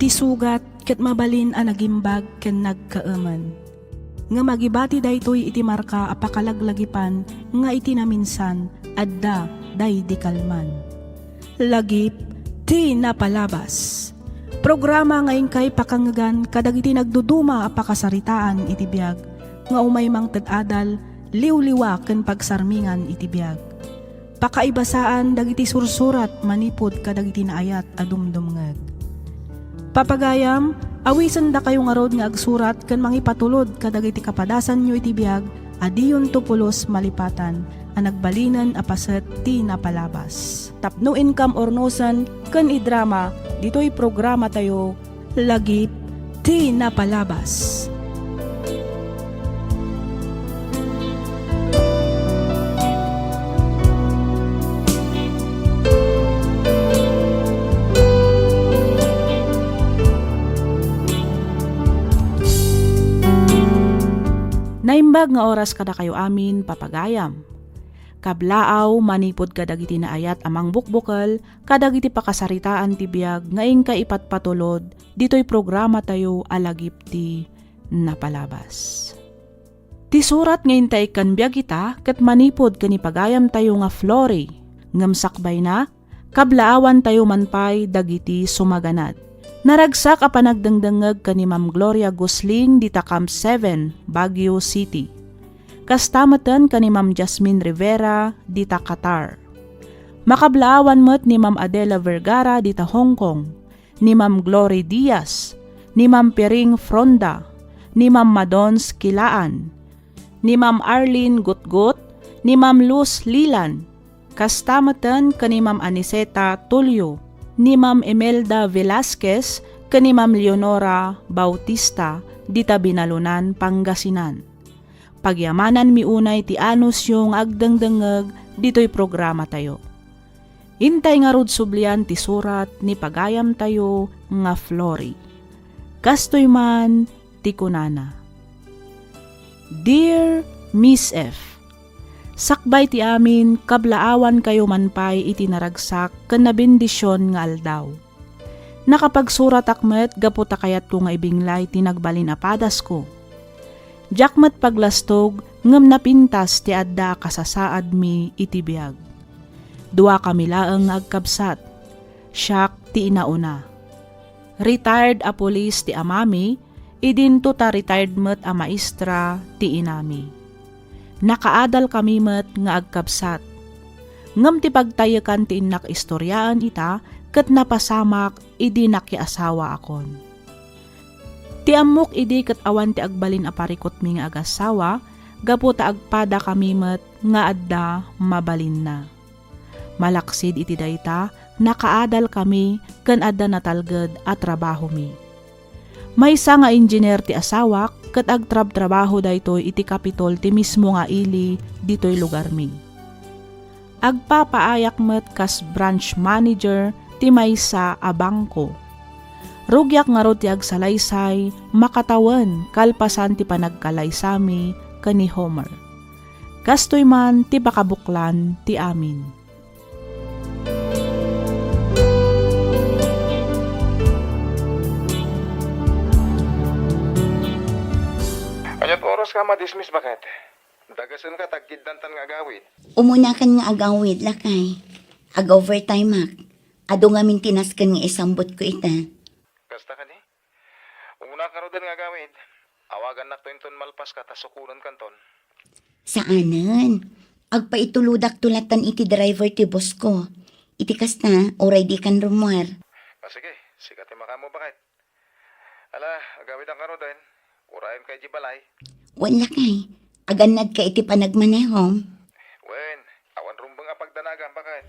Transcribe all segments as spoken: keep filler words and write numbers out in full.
Ti sugat ket mabalin a nagimbag ken nagkaemen. Ngem agibati daytoy iti marka a pakalaglagipan nga iti naminsan, adda daydi kalman. Lagip ti napalabas. Programa nga inkay pakangngegan kadagiti nagduduma a pakasaritaan iti biag nga umay mangted adal, liwliwa ken pagsarmingan iti biag. Pakaibasaan dagiti sursurat manipud kadagiti naayat a dumdumngeg. Papagayam, awisendakayo ngarud nga agsurat ken mangipatulod kadagiti kapadasanyo iti biag a diyonto pulos malipatan a nagbalinen a paset ti napalabas. Tapno inkam urnosen ken idrama ditoy programatayo, Lagip ti Napalabas. Naimbag nga oras kadakayo amin, papagayam. Kablaaw, manipud kadagiti naayat a mangbukbukel kadagiti pakasaritaan ti biag nga inka ipatpatulod ditoy programatayo a Lagip ti Napalabas. Ti surat nga inta ikkan biag ita ket manipud ken ni pagayamtayo nga Flory, ngem sakbayna, kablaawantayo man pay dagiti sumaganad. Naragsak a panagdengdengngeg ken ni Ma'am Gloria Gusling dita Camp seven, Baguio City. Kasta meten ken ni Ma'am Jasmine Rivera dita Qatar. Makablaawan met ni Ma'am Adela Vergara dita Hong Kong, ni Ma'am Glory Diaz, ni Ma'am Piring Fronda, ni Ma'am Madons Kilaan, ni Ma'am Arlene Gutgut, ni Ma'am Luz Lilan, kasta meten ken ni Ma'am Aniceta Tulio, ni Ma'am Imelda Velasquez, ken ni Ma'am Leonora Bautista, dita Binalunan, Pangasinan. Pagyamananmi unay ti anusyo nga agdengdengngeg ditoy programatayo. Intay ngarud sublian ti surat ni pagayamtayo nga Flory. Kastoy man ti kunana, Dear Miss F, sakbay ti amin, kablaawankayo man pay iti naragsak ken nabendision nga aldaw. Nakapagsuratak met gapu ta kayatko nga ibinglay ti nagbalin a padasko. Diak met paglastog ngem napintas ti adda a kasasaadmi iti biag. Duakami laeng nga agkabsat. Siak ti inauna. Retired a pulis ti amami, idinto ta retired met a maestra ti inami. Nakaadalkami met nga agkabsat. Ngem ti pagtayekan ti innak istoriaen ita ket napasamak idi nakiasawaakon. Ti ammok idi ket awan ti agbalin a parikutmi nga agassawa gapu ta agpadakami met nga adda mabalinna. Malaksid iti dayta, nakaadalkami ken adda natalged a trabahomi. Maysa nga engineer ti asawak ket agtrabtrabaho daytoy iti Capitol ti mismo nga ili ditoy lugarmi. Agpapaayak met kas branch manager ti maysa a bangko. Rugiak ngarud ti agsalaysay makatawen kalpasan ti panagkalaysami ken ni Homer. Kastoy man ti pakabuklan ti amin. Ania't oras ka ma-dismiss, baket? Dagasen ka, tagkiddantan nga agawid. Umunakan nga agawid, lakay. Ag-overtime ak. Adu ngamin ti nasken nga isambutko ita. Kasta kadi? Umuna ka ruden nga agawid. Awagannak to inton malpas ka ta sukonen kanton. Saanen. Agpaitulodakto latan iti driver ti boss ko. Iti kasta, uray dikan rummuar. Ah, sige, sika ti makaammo, baket. Ala, agawid ka ruden. Urayen ka iti balay. Wen lakay. Agannad ka iti panagmanehom. Wen, awan rumbeng a pagdanagan, baket.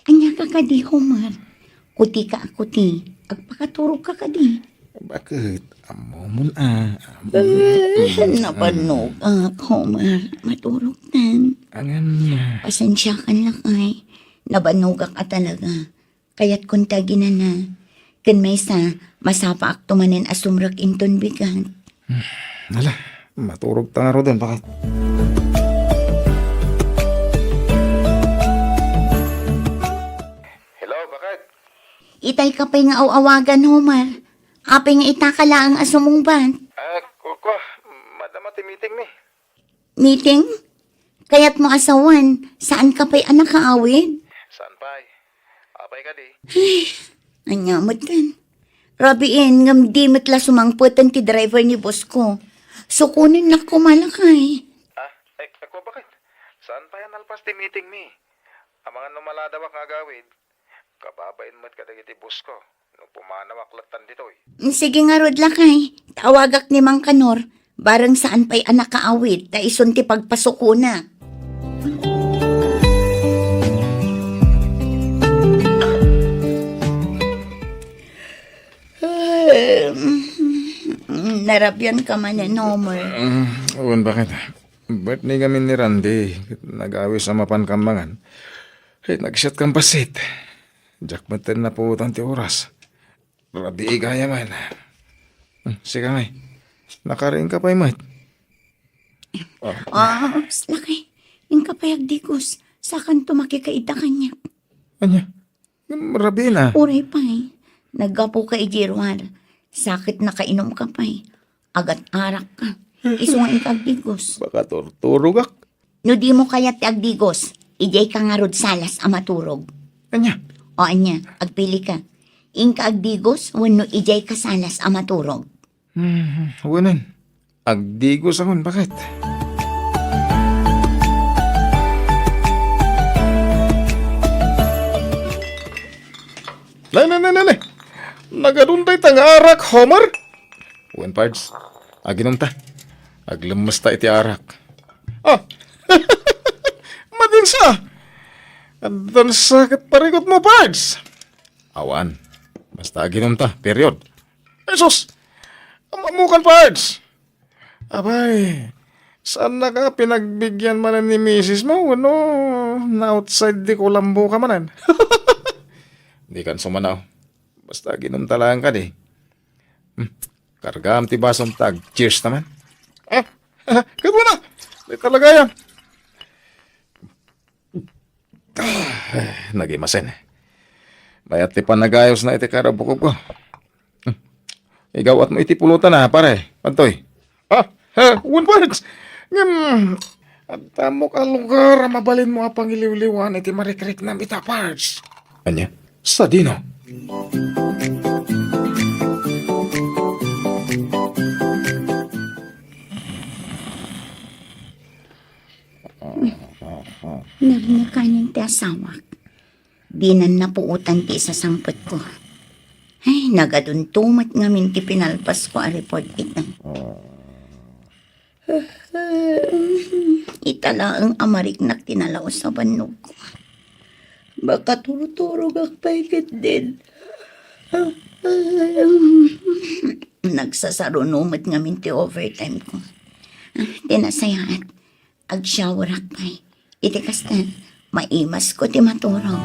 Ania ka kadi, Homer? Kuti ka a kuti. Agpakaturog ka kadi. Baket? Ammomon a. Ammomon. Eh, nabannog ak, Homer. Maturog ten. Angan na. Pasensiakan lakay. Nabannogak a talaga. Kayatkon ti aginana. Ken maysa, masapaakto manen a sumrek inton bigat. Hmm, ala, Maturog ta ngaruden, baket. Hello, baket? Itay ka pay nga aw-awagan, Homer. Apay nga ita ka laeng a sumungbat? Ah, ku-, kua, madama ti meeting mi. Meeting? Kayatmo a sawen, saan ka pay a nakaawid? Saan pay? Apay kadi? Ay, ania met ken? Rabiin, ngem di met la sumangpeten ti driver ni boss ko. Sukonen na koma, lakay. Ah, eh, eh, kua, baket? Saan pay a nalpas ti meeting mi? Amangan no maladawak nga agawid, kababain met kadagiti boss ko no pumanawak lattan ditoy. Sige ngarud, lakay. Tawagak ni Mang Kanor. Bareng saan pay a nakaawid, ta isun ti pagpasukona. Narabian ka manen, Homer. Mm, wen, baket? Birthday ngamin ni Randy, ket nag-awis a mapan kammangan. Ket nagsiat kan bassit. Diak met napuotan ti oras. Rabii gayam. Hmm, sika ngay. Nakariing ka pay met. Ah. Ah, lakay. Inka pay agdigos. Sakanto makikaida kaniak. Ania? Rabii na. Uray pay. Naggapu ka idiay ruar. Sakit nakainum ka pay. Agat-arak ka. Isu nga inka agdigos. Baka turturogak. No dimo kayat ti agdigos, idiay ka ngarud salas a maturog. Ania? O ania, agpili ka. Inka agdigos wenno idiay ka salas a maturog. Hmm, wenen. Agdigos akon, baket? Nay, nay, nay, nay, nay. Nagadun dayta nga arak, Homer? Wen, Pards. Aginom ta. Aglemmes ta iti arak. Ah! Madansa! Addansa ket parikutmo, Pards. Awan. Basta aginom ta, period. Jesus! Am-, ammokan, Pards! Abay, saannaka pinagbigyan manen ni misis mo wenno na-outside ti kulambo ka manen? Dikan sumanaw. Basta aginom ta laeng kadi. Hmm. Kargaam ti basom ta ag-cheers ta man. Ah, ket wala. Di talaga yan. Ah, nagimasen. Mayat ti panagayosna iti karabukobko. Hmm. Igaw-atmo iti pulutan, a, pare. Adtoy. Ah, ha, wen, Pards. Ngem, adda met a lugar a mabalinmo a pangiliwliwan iti marikriknam ita, Pards. Ania? Sadino? Nagmekanen ti asawak. Dinan napuotan ti isasangpetko. Ay, nagadunto met ngamin ti pinalpasko a report ita. Ita laeng a mariknak ti nalaus a bannogko. Makaturturogak pay ketdin. Nagsasaruno met ngamin ti overtime ko. Ti nasayaat, agshowerak pay. Iti kasta, maimasko ti maturog.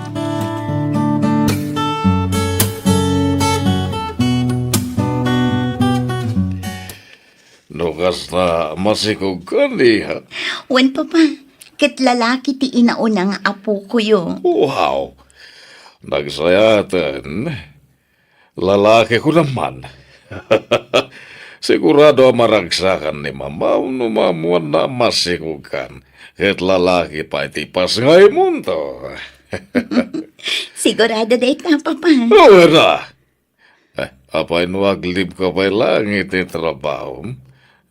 No kasta, masikogkan, iha? Wen, Papa. Ket lalaki ti inauna nga apokoyo. Wow! Nagsayaaten. Lalaki ko naman. Sigurado a maragsakan ni Mama no maammoanna a masikogkan. Ket lalaki pay ti pasngaymonto. Sigurado dayta, Papa. O, wen a. Eh, apay no aglibka pay laeng iti trabahom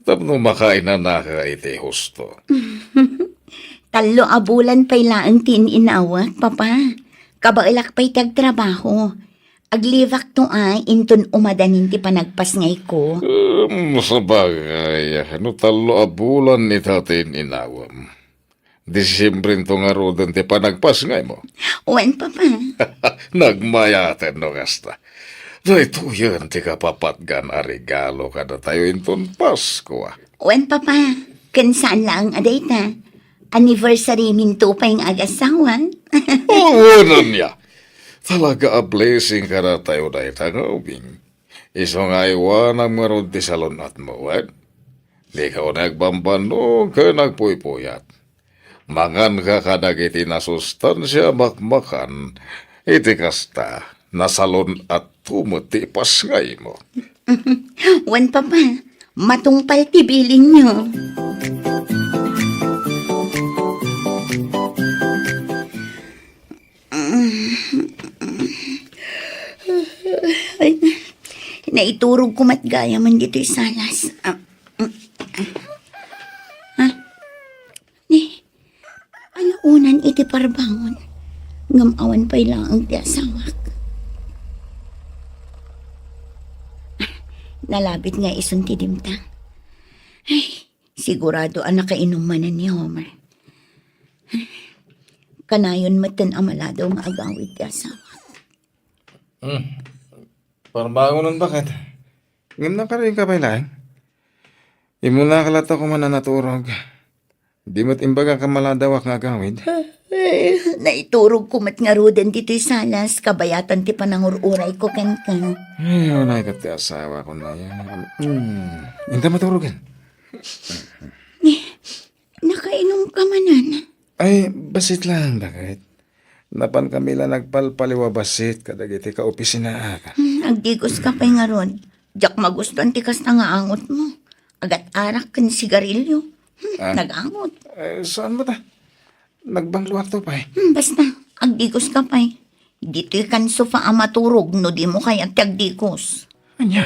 tapno makainanaka iti husto? Tallo a bulan pay laeng ti in-inawek, Papa. Kabaelak pay ti agtrabaho. Aglibakto a inton umadanin ti panagpasngayko. Um, sabagay, no tallo a bulan ita ti in-inawem. Disiembrento ngaruden ti panagpasngaymo. Wen, Papa. Nagmayaten no kasta. Daytoyen ti kapapatgan a regalo kadatayo inton Pasko, a. Wen, Papa. Ken saan laeng a dayta. Anniversary minto pay nga agasawa. Oo, ania. Talaga a blessing kadatayo dayta nga ubing. Isu nga aywanam ngarud ti salun-atmo, wen? Dika unay agbambannog ken agpuypuyat. Manganka kadagiti nasustansia a makmakan, iti kasta, nasalun-atto met ti ipasngaymo. Wen, Papa, matungpal ti bilinyo. Ay, naiturogko met gayamen ditoy salas. Ah, mm, ah. Ni, alaunan iti parbangon, ngem awan pay laeng ti asawak. Nalabit nga isun ti dimtang. Ay, sigurado a nakainom manen ni Homer. Kanayon metten a maladaw nga agawid ti asawak. Hmm. Parbangonen, baket. Ngem nakarinka pay laeng? Immunaka latta koma a naturog. Di met imbagak a maladawak nga agawid. Ay, naiturogko met ngaruden ditoy salas, kabayatan ti panangur-urayko kenka. Ay, unay ket ti asawakon aya. Hmm. Inta maturogen. Ni, nakainom ka manen? Ay, bassit laeng, baket. Napankami la nagpalpaliw a bassit kadagiti kaopisinaak. Hmm, agdiguska pay ngarud. Diak magustuan ti kasta nga angotmo. Agat-arak ken sigarilyo. Hmm, Ah. Nag-angot. Eh, saan mo ta? Nagbangloakto pay. Hmm, basta, agdiguska pay. Ditoy kan sofa a maturog no dimo kayat ti agdigus. Ania?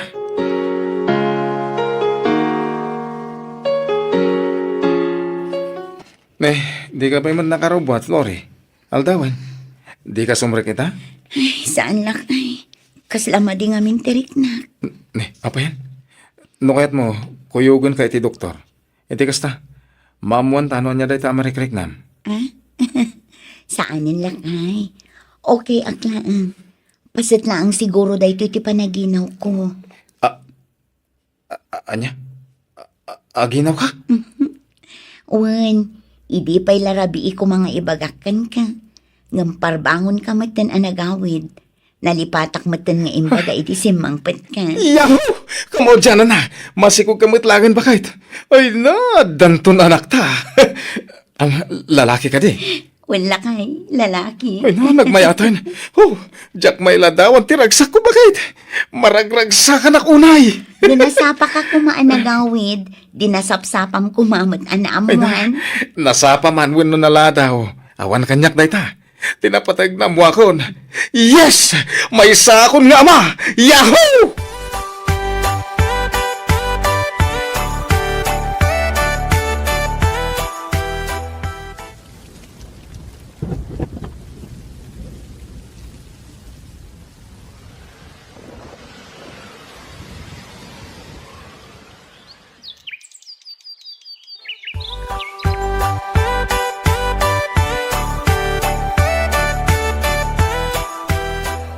Ne, dika pay met nakarubbuat, Lori. Aldawen, dika sumrekita? Ay, saan, lakay. Kasla madi ngamin ti riknak. Ne, apayan? No kayatmo, kuyogenka iti doktor. Iti kasta, maammoanta no ania dayta a marikriknam. Ah? Saanen, lakay. Okay ak laeng. Paset laeng siguro daytoy ti panaginawko. Ah, A-, a-, ania? A-, a-, aginawka? Mhm. Wen, idi pay la rabii koma nga ibagak kenka. Ngem parbangonka metten a nagawid. Nalipatak metten nga imbaga idi simmangpetka. Yahoo! Kamaudiananna! Masikogka met laeng, baket. Ay na, danton anakta. Ang lalaki kadi? Wen, lakay, lalaki. Ay na, nagmayaten. Oh, diak mailadawan ti ragsakko, baket. Maragragsakanak unay. No nasapaka koma a nagawid, di nasapsapam koma met a Ay na, naammoan. Nasapa man wenno naladaw. Awan kaniak dayta. Ti napateg nga ammoakon. Yes! Maysakon nga ama! Yahoo!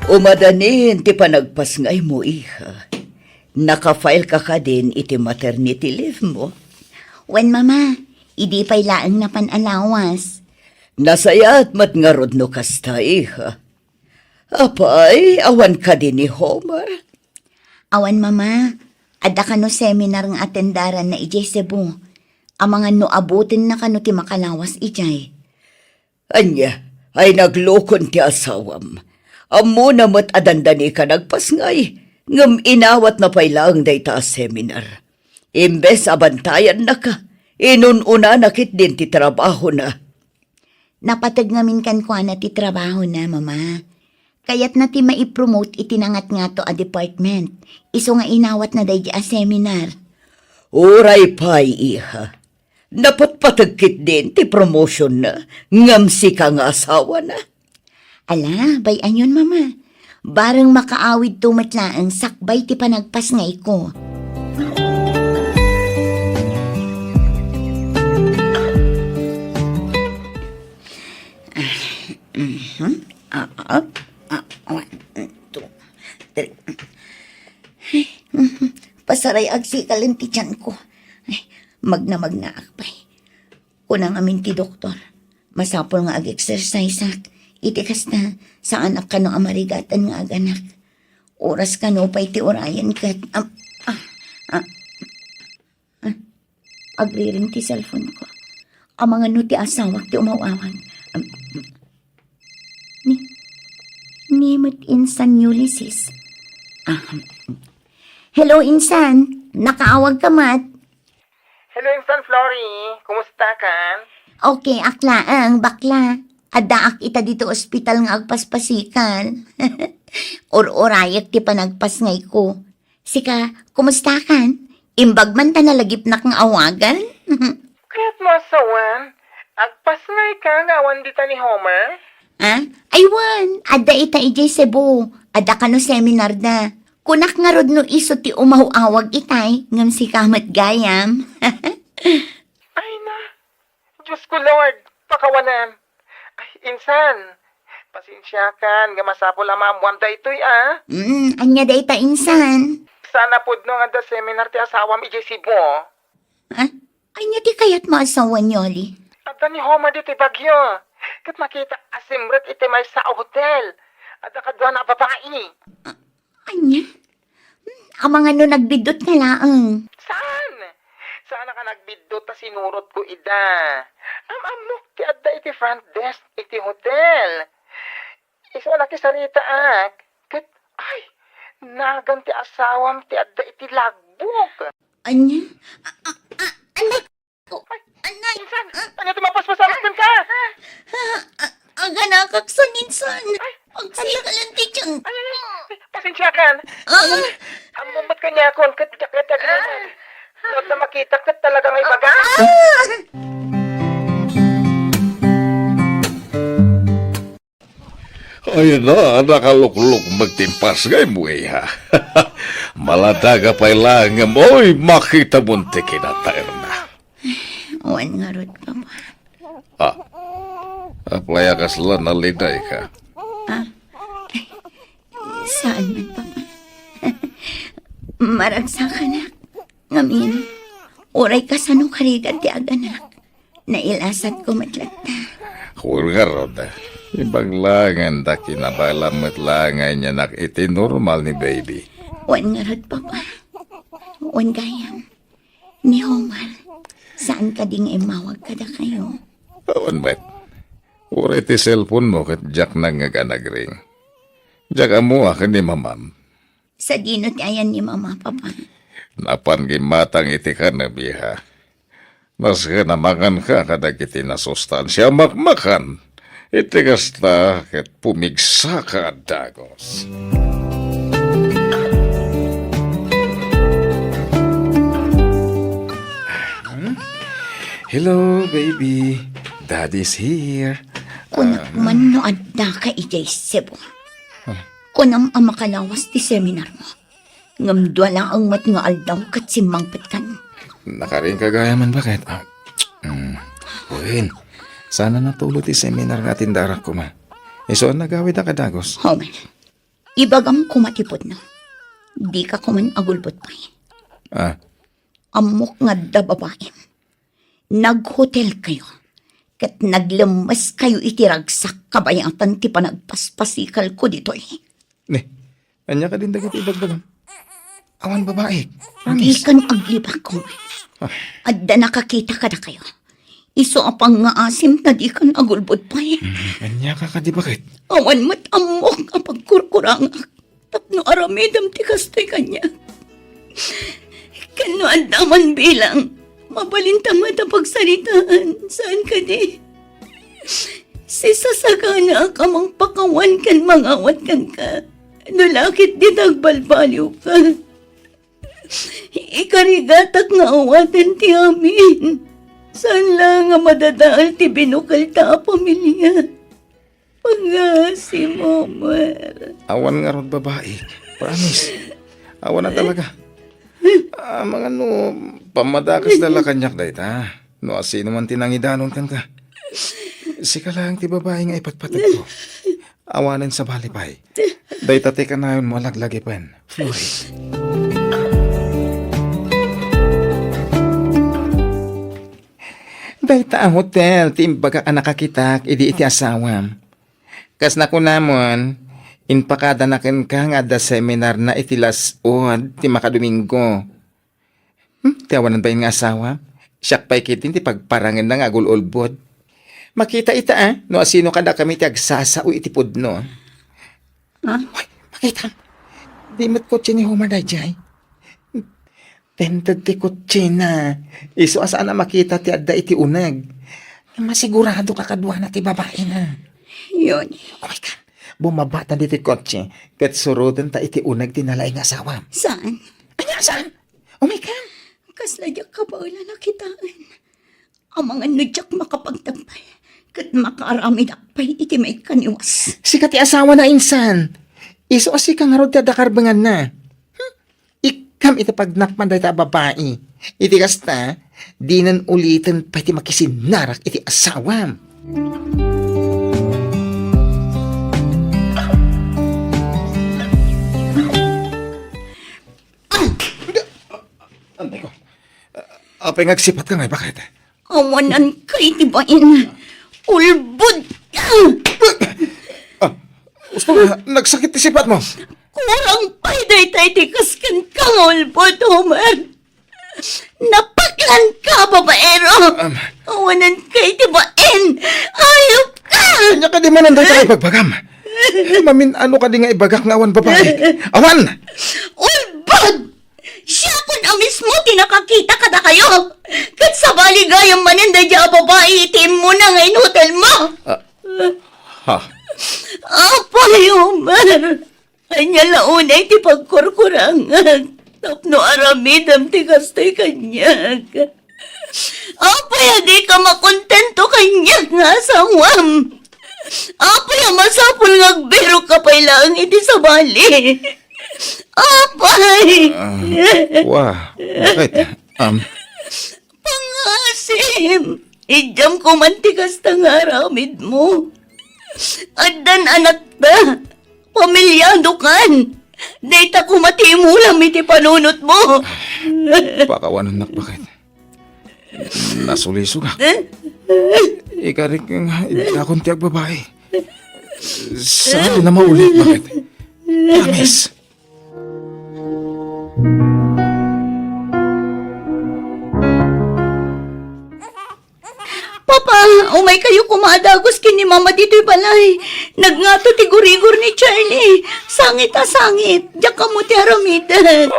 Umadanin ti panagpasngaymo, iha. Naka-file ka kadin iti maternity leave mo? Wen, Mama, idi pay laeng napan a lawas. Nasayaat met ngarud no kasta, iha. Apay, awan kadi ni Homer? Awan, Mama. Adda kano seminar nga atendaranna idiay Cebu. Amangan no abutenna kano ti makalawas idiay. Ania, ay naglukon ti asawam. Ammona met a dandanika nagpasngay, ngem inawatna pay laeng dayta a seminar. Imbes a bantayannaka, inun-unana ketdin ti trabahona. Napateg ngamin kenkuana ti trabahona, Mama. Kayatna ti maipromote iti nangatngato a department. Isu nga inawatna daydi a seminar. Uray pay, iha. Napatpateg ketdin ti promotionna, ngem sika nga asawana. Ala, bay-anyon, Mama. Bareng makaawidto met laeng sakbay ti panagpasngayko. Ah, mhm. Ah, ah, ah, one, two, three. Ay, mhm. Pasaray agsikalen ti tiyanko. Ay, magna-magnaak pay. Kuna ngamin ti doktor, masapul nga ag-exerciseak. Iti kasta, saanak kano a marigatan nga aganak. Oras kano pay ti urayen ket, am-, ah, ah, ah. Agriring ti cellphone ko. Amangan no ti asawak ti umaw-awag. Am, ni, ni met insan ni Ulysses. Ah, hello, insan. Nakaawag ka met? Hello, insan Flori. Kumusta kan? Okay ak laeng, bakla. Addaak ita dito ospital nga agpaspasikal. Ur-urayek ti panagpasngay ko. Sika, kumusta kan? Imbag man ta nalagipnak nga awagan? Kayat mo a sawen, agpasngay ka nga awan dita ni Homer? Ah? Ay wen, adda ita idiay Cebu. Adda kano seminar da. Kunak ngarud no isu ti umaw-awag itay, ngem sika met gayam. Ay na, Diyos ko, Lord, pakawanem. Ay, insan, pasensiakan nga masapul a maammuam daytoy, a? Mm, ania dayta, insan? Saan a pudno nga adda seminar ti asawam idiay Cebu? Ah? Ania ti kayatmo a sawen, Yoli? Adda ni Homer ditoy Baguio. Ket nakitak a simrek iti maysa a hotel. Adda kaduana a babai. Ania? Hmm, amangan no nagbiddut ka laeng. Saan? Saan a ka nagbiddut ta sinurotko ida? Am-ammok ti adda iti front desk iti hotel. Isu a nakisaritaak, ket, ay, nagan ti asawam ti adda iti lagbok. Ania? A, a, a, anak! Ay, anak! Insan! Ania ti mapaspasamak kenka? A, a, aganakak san, insan. Ay, agsikalan ti tiyan. Ay, ay, ay, pasensiakan. Ah. Ammom met kaniakon, ket diak ket agruman. No adda makitak, ket talaga nga ibaga. Ah! Ay na, nakaluklok met ti impas nga imuiha. Maladaga pay laeng ngem, oy, makitamon ti kinataerna. Wen ngarud, Papa. Ah, apay a kasla naliday ka? Ah, saan man, Papa. Maragsakanak. Ngamin, uray kasano karigat ti aganak. Nailasatko met latta. Wen ngarud, ibaglaengen ta kinabalam met laeng nga inyanak iti normal ni baby. Wen ngarud, Papa. Wen gayam. Ni Homer, saan kadi nga immawag kadakayo? Awan met. Uray ti cellphone mo ket diak nangngeg a nagring. Diak ammo a ken ni mamam. Sadino ti ayan ni Mama, Papa? Napan gimmatang iti kanam, iha. Nasken a manganka kadagiti nasustansia a makmakan iti kasta ket pumigsaka a dagos. Hello, baby. Daddy's here. Kunak man no adda ka idiay Cebu. Kunam a makalawas ti seminar mo. Ngem dua laeng met nga aldaw ket simmangpetkan. Nakaring ka gayam, baket? Ah, mm, wen. Saan a natulo ti seminar nga atindarak koma. Isu a nagawid a kadagos. Homer, ibagam koma ti pudno. Dika koman agulbod pay. Ah. Ammok nga adda babaim. Naghotel kayo, ket naglemmes kayo iti ragsak kabayatan ti panagpaspasikalko ditoy. Ni, ania kadin dagiti ibagbagam? Awan babaik. Promise. Dikan aglibak, Homer. Ah. Adda nakakita kadakayo. Isu a pangngaasim ta dikan agulbod pay. Mm, ania ka kadi, baket? Awan met ammok a pagkurkurangak tapno aramidem ti kastoy kaniak. Ken no adda man bilang, mabalinta met a pagsaritaan, saan kadi? Sisasaganaak a mangpakawan ken mangawat kenka, no la ket dita agbalbaliwka. Ikarigatak nga awaten ti amin. Saan la nga madadael ti binukelta a pamilia. Pangngaasim, Homer. Awan ngarud babaik. Promise. Awan a talaga. Ah, mangano, pammadakes da la kaniak dayta. No asino man ti nangidanon kenka. Sika laeng ti babai nga ipatpategko. Awanen sabali pay. Dayta ti kanayonmo a laglagipen. Flori. Dayta a hotel ti imbagak a nakakitak idi iti asawam. Kas nakunamon, impakadana kenka nga adda seminarna iti las-ud ti makadomingo. Hmm, ti awanan bain nga asawa? Siak pay ketdin ti pagparangenna nga agul-ulbod. Makita ita, a, no asino kadakami ti agsasao iti pudno. Ha? Uy, makita. Di met kotse ni Homer daydiay. Tented ti kotsena. Isu a saan a makita ti adda iti uneg. Masigurado ka kaduana ti babaina. Yun. Oh my God. Bumaba ta ditoy kotse, ket surotenta iti uneg ti nalaing nga asawam. Saan? Ania, saan? Oh my God. Kasla diak kabaelan a kitaen. Amangan no diak makapagtagbay, ket makaaramidak pay iti maikaniwas. Sika ti asawana, insan. Isu a sika ngarud ti adda karbenganna. Hmm? Ikkam iti pagnakpan dayta a babai. Iti kasta, dinen uliten pay ti makisinarak iti asawam. Anay ko. Apay nga agsipatka nga ibaket? Awanan ka iti bain. Ulbod ka! Ah, usto nga, nagsakit ti sipatmo. Kurang pay dayta iti kas kenka nga ulbod, Homer. Napaklan ka, babaero! Um, Awanan ka iti bain! Ayup ka! Ania kadi manen dayta nga ibagbagam? Mamin-ano kadi nga ibagak nga awan babai? Awan! Ulbod! Siakon a mismo ti nakakita kadakayo! Ket sabali gayam manen daydiay a babai iti immuna nga inhotelmo! Ah, ha? Apay, Homer! Ania la unay ti pagkurkurangak tapno aramidem ti kastoy kaniak? Apay a dika makontento kaniak nga asawam? Apay a masapul nga agbirok ka pay laeng iti sabali? Apay! Ah, wa, bakit? Um, Pangaasim! Idiam koman ti kasta nga aramidmo. Addan anakta. Pamilyado kan. Dayta koma ti imulam iti panunotmo. Pakawanennak, bakit? Nasulisogak. Ikarik nga iddakon ti agbabai. Saan na mauli, bakit? Promise. Papa, umay kayo koma a dagus ken ni Mama ditoy balay. Nagngato ti gurigor ni Charlie. Sangit a sangit. Diak ammo ti aramiden. Ah,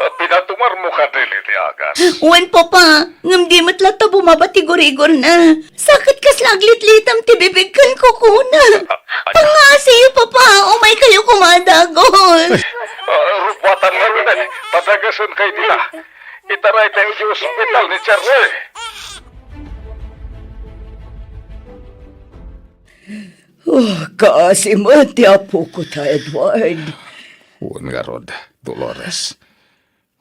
ah, pinatungarmo kadi iti agas? Wen, Papa. Ngem di met latta bumaba ti gurigorna. Sakit kasla aglitlitam ti bibig ken kukuna. Pangngasiyo, Papa, umay kayo koma a dagus. Ah, rupatan ngarud, eh. Padagasen kay dita. Itaray tayo di ospital ni Charlie. Oh, kaasi met ti apoko ta, Edward. Wen ngarud, Dolores.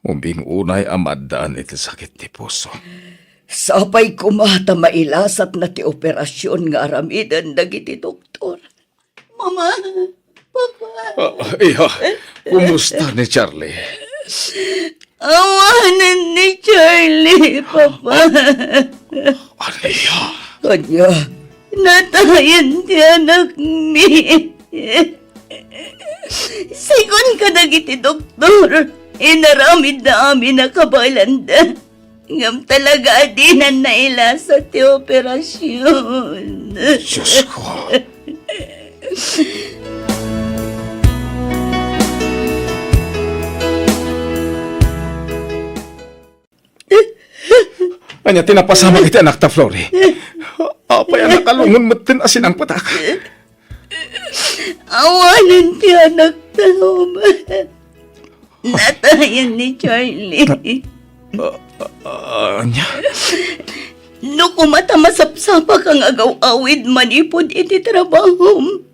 Umbing unay a maaddaan iti sakit ti puso. Sapay koma ta mailasatna ti operasion nga aramiden dagiti doktor. Mama, Papa. Ah, iya, kumusta ni Charlie? Awanen ni Charlie, Papa. Ania? Ania? Natayen ti anakmi. Sigun kadagiti doktor, inaramidda amin a kabaelanda. Ngem talaga a dinan nailasa ti operasion. Diyos ko. Ania ti napasamak iti anakta, Flory? Apay a nakalungon metten a sinangpetak? Awanen ti anakta, Homer. Natayen ni Charlie. Ah, ah, ah, ania? No koma ta masapsapak nga agaw-awid manipud iti trabahom,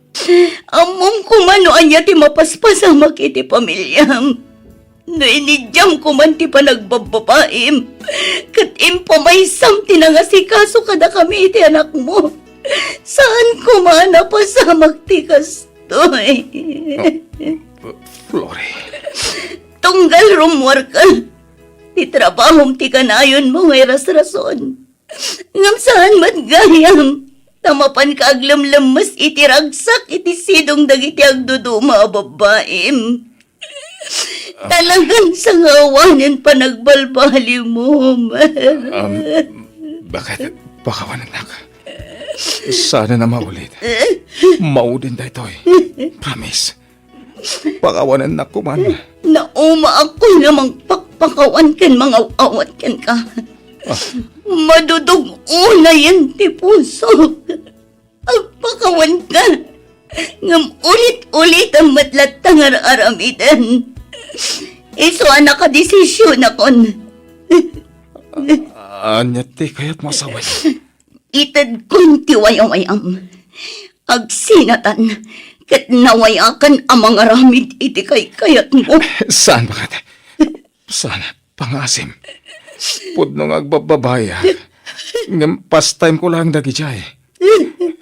ammom koma no ania ti mapaspasamak iti pamiliam. No inidiam koman ti panagbabbabaim, ket impamaysam ti nangasikaso kadakami iti anakmo, saan koma a napasamak ti kastoy. Oh, Flory. Tunggal rummuarka, ti trabahom ti kanayonmo nga irasrason. Ngem saan met gayam, ta mapanka aglemlemmes iti ragsak iti sidong dagiti agduduma a babbaim. Talagan sangawanen panagbalbalim, Homer. Um, bakit? Pakawanennak. Saan a maulit. Maudin daytoy. Promise. Pakawanennak koman. Naumaak koy a mangpakpakawan ken mangaw-awat kenka. Ah. Madudug-onayen ti pusok. Agpakawanka. Ngem ulit-ulitan met latta nga ar-aramiden. Isu a nakadesisionakon. Ania ti kayatmo a sawen? Itedkon ti wayawayam. Agsinatan, ket nawayakan a mangaramid iti kaykayatmo. Saan, bakit? Saan? Pangasim. Pudno nga agbabbabayak. Ngem pastime ko lang dagidiay.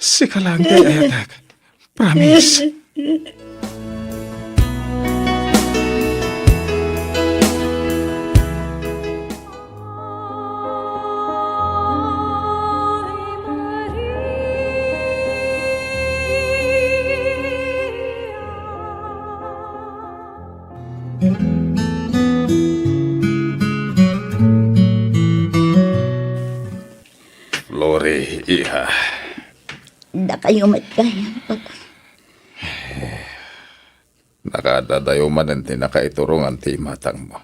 Sika lang ti ay-ayatek. Promise. Flori, iha. Dakayo met gayam, Papa. Nakaadadayo manen ti nakaiturongan ti imatangmo.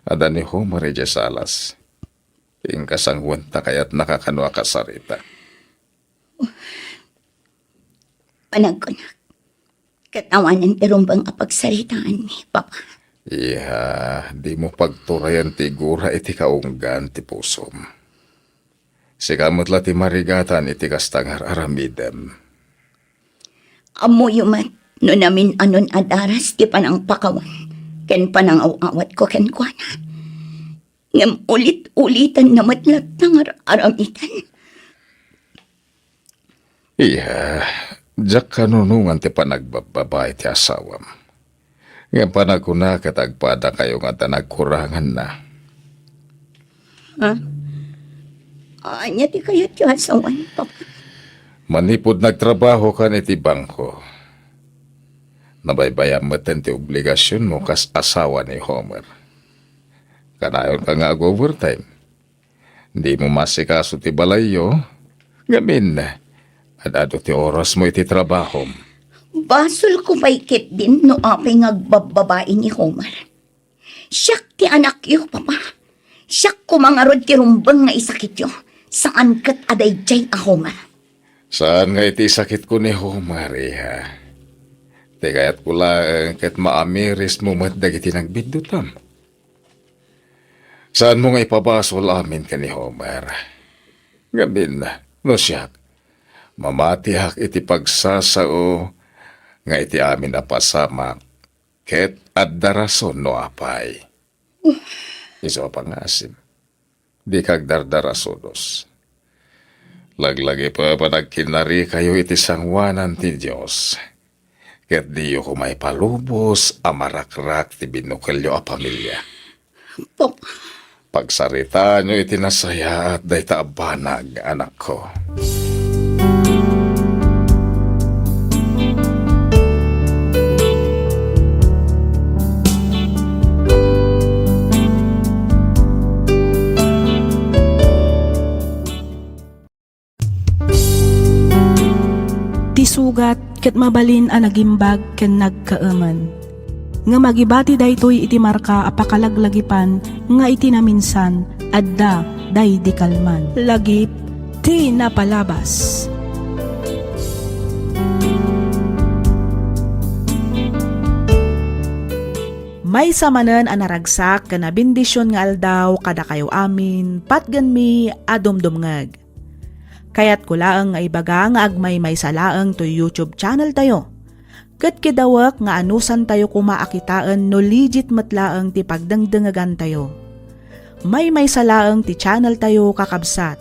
Adda ni Homer idiay salas. Inka sanguenta kayatnaka kano a kasarita. Panagkunak, ket awanen ti rumbeng a pagsaritaanmi, Papa. Iha, dimo pagturayan ti gura iti kaunggan ti pusom. Sika met la ti marigatan iti kasta nga ar-aramidem. Ammoyo met no namin-anon a daras ti panangpakawan ken panangaw-awatko kenkuana. Ngem ulit-ulitanna met latta nga ar-aramiden. Iya, diak kanunongan ti panagbabbabae ti asawam. Ngem panagkuna ket agpadakayo nga adda nagkuranganna. Ha? Ania ti kayatyo a sawen, Papa? Manipud nagtrabahokan iti bangko, nabaybayam metten ti obligasionmo kas asawa ni Homer. Kanayonka nga ag-overtime. Dimo maasikaso ti balayyo, ngamin, ad-adu ti orasmo iti trabahom. Basolko pay ketdin no apay nga agbabbabae ni Homer. Siak ti anakyo, Papa. Siak koma ngarud ti rumbeng nga isakityo, saan ket a daydiay a Homer. Saan nga iti isakitko ni Homer, iha. Ti kayatko laeng ket maamirismo met dagiti nagbiddutam. Saanmo nga ipabasol amin ken ni Homer. Ngamin, no siak, mamatiak iti pagsasao nga iti amin a pasamak, ket adda rason no apay. Isu a pangasim, dika agdardarasudos. Laglagipem a nagkinnarikayo iti sangoanan ti Dios, ket diyo koma ipalubos a marakrak ti binukelyo a pamilia. Papa. Pagsaritaanyo iti nasayaat dayta a banag, anakko. Ti sugat ket mabalin a nagimbag ken nagkaemen. Ngem agibati daytoy iti marka a pakalaglagipan nga iti naminsan, adda daydi kalman. Lagip ti napalabas. Maysa manen a naragsak ken a bendision nga aldaw kadakayo amin, patgenmi a dumdumngeg. Kayatko laeng nga ibaga nga agmaymaysa laeng toy YouTube channel tayo. Ket kidawek nga anusantayo koma a kitaen no legit met laeng ti pagdengdengegantayo. Maymaysa laeng ti channel tayo, kakabsat.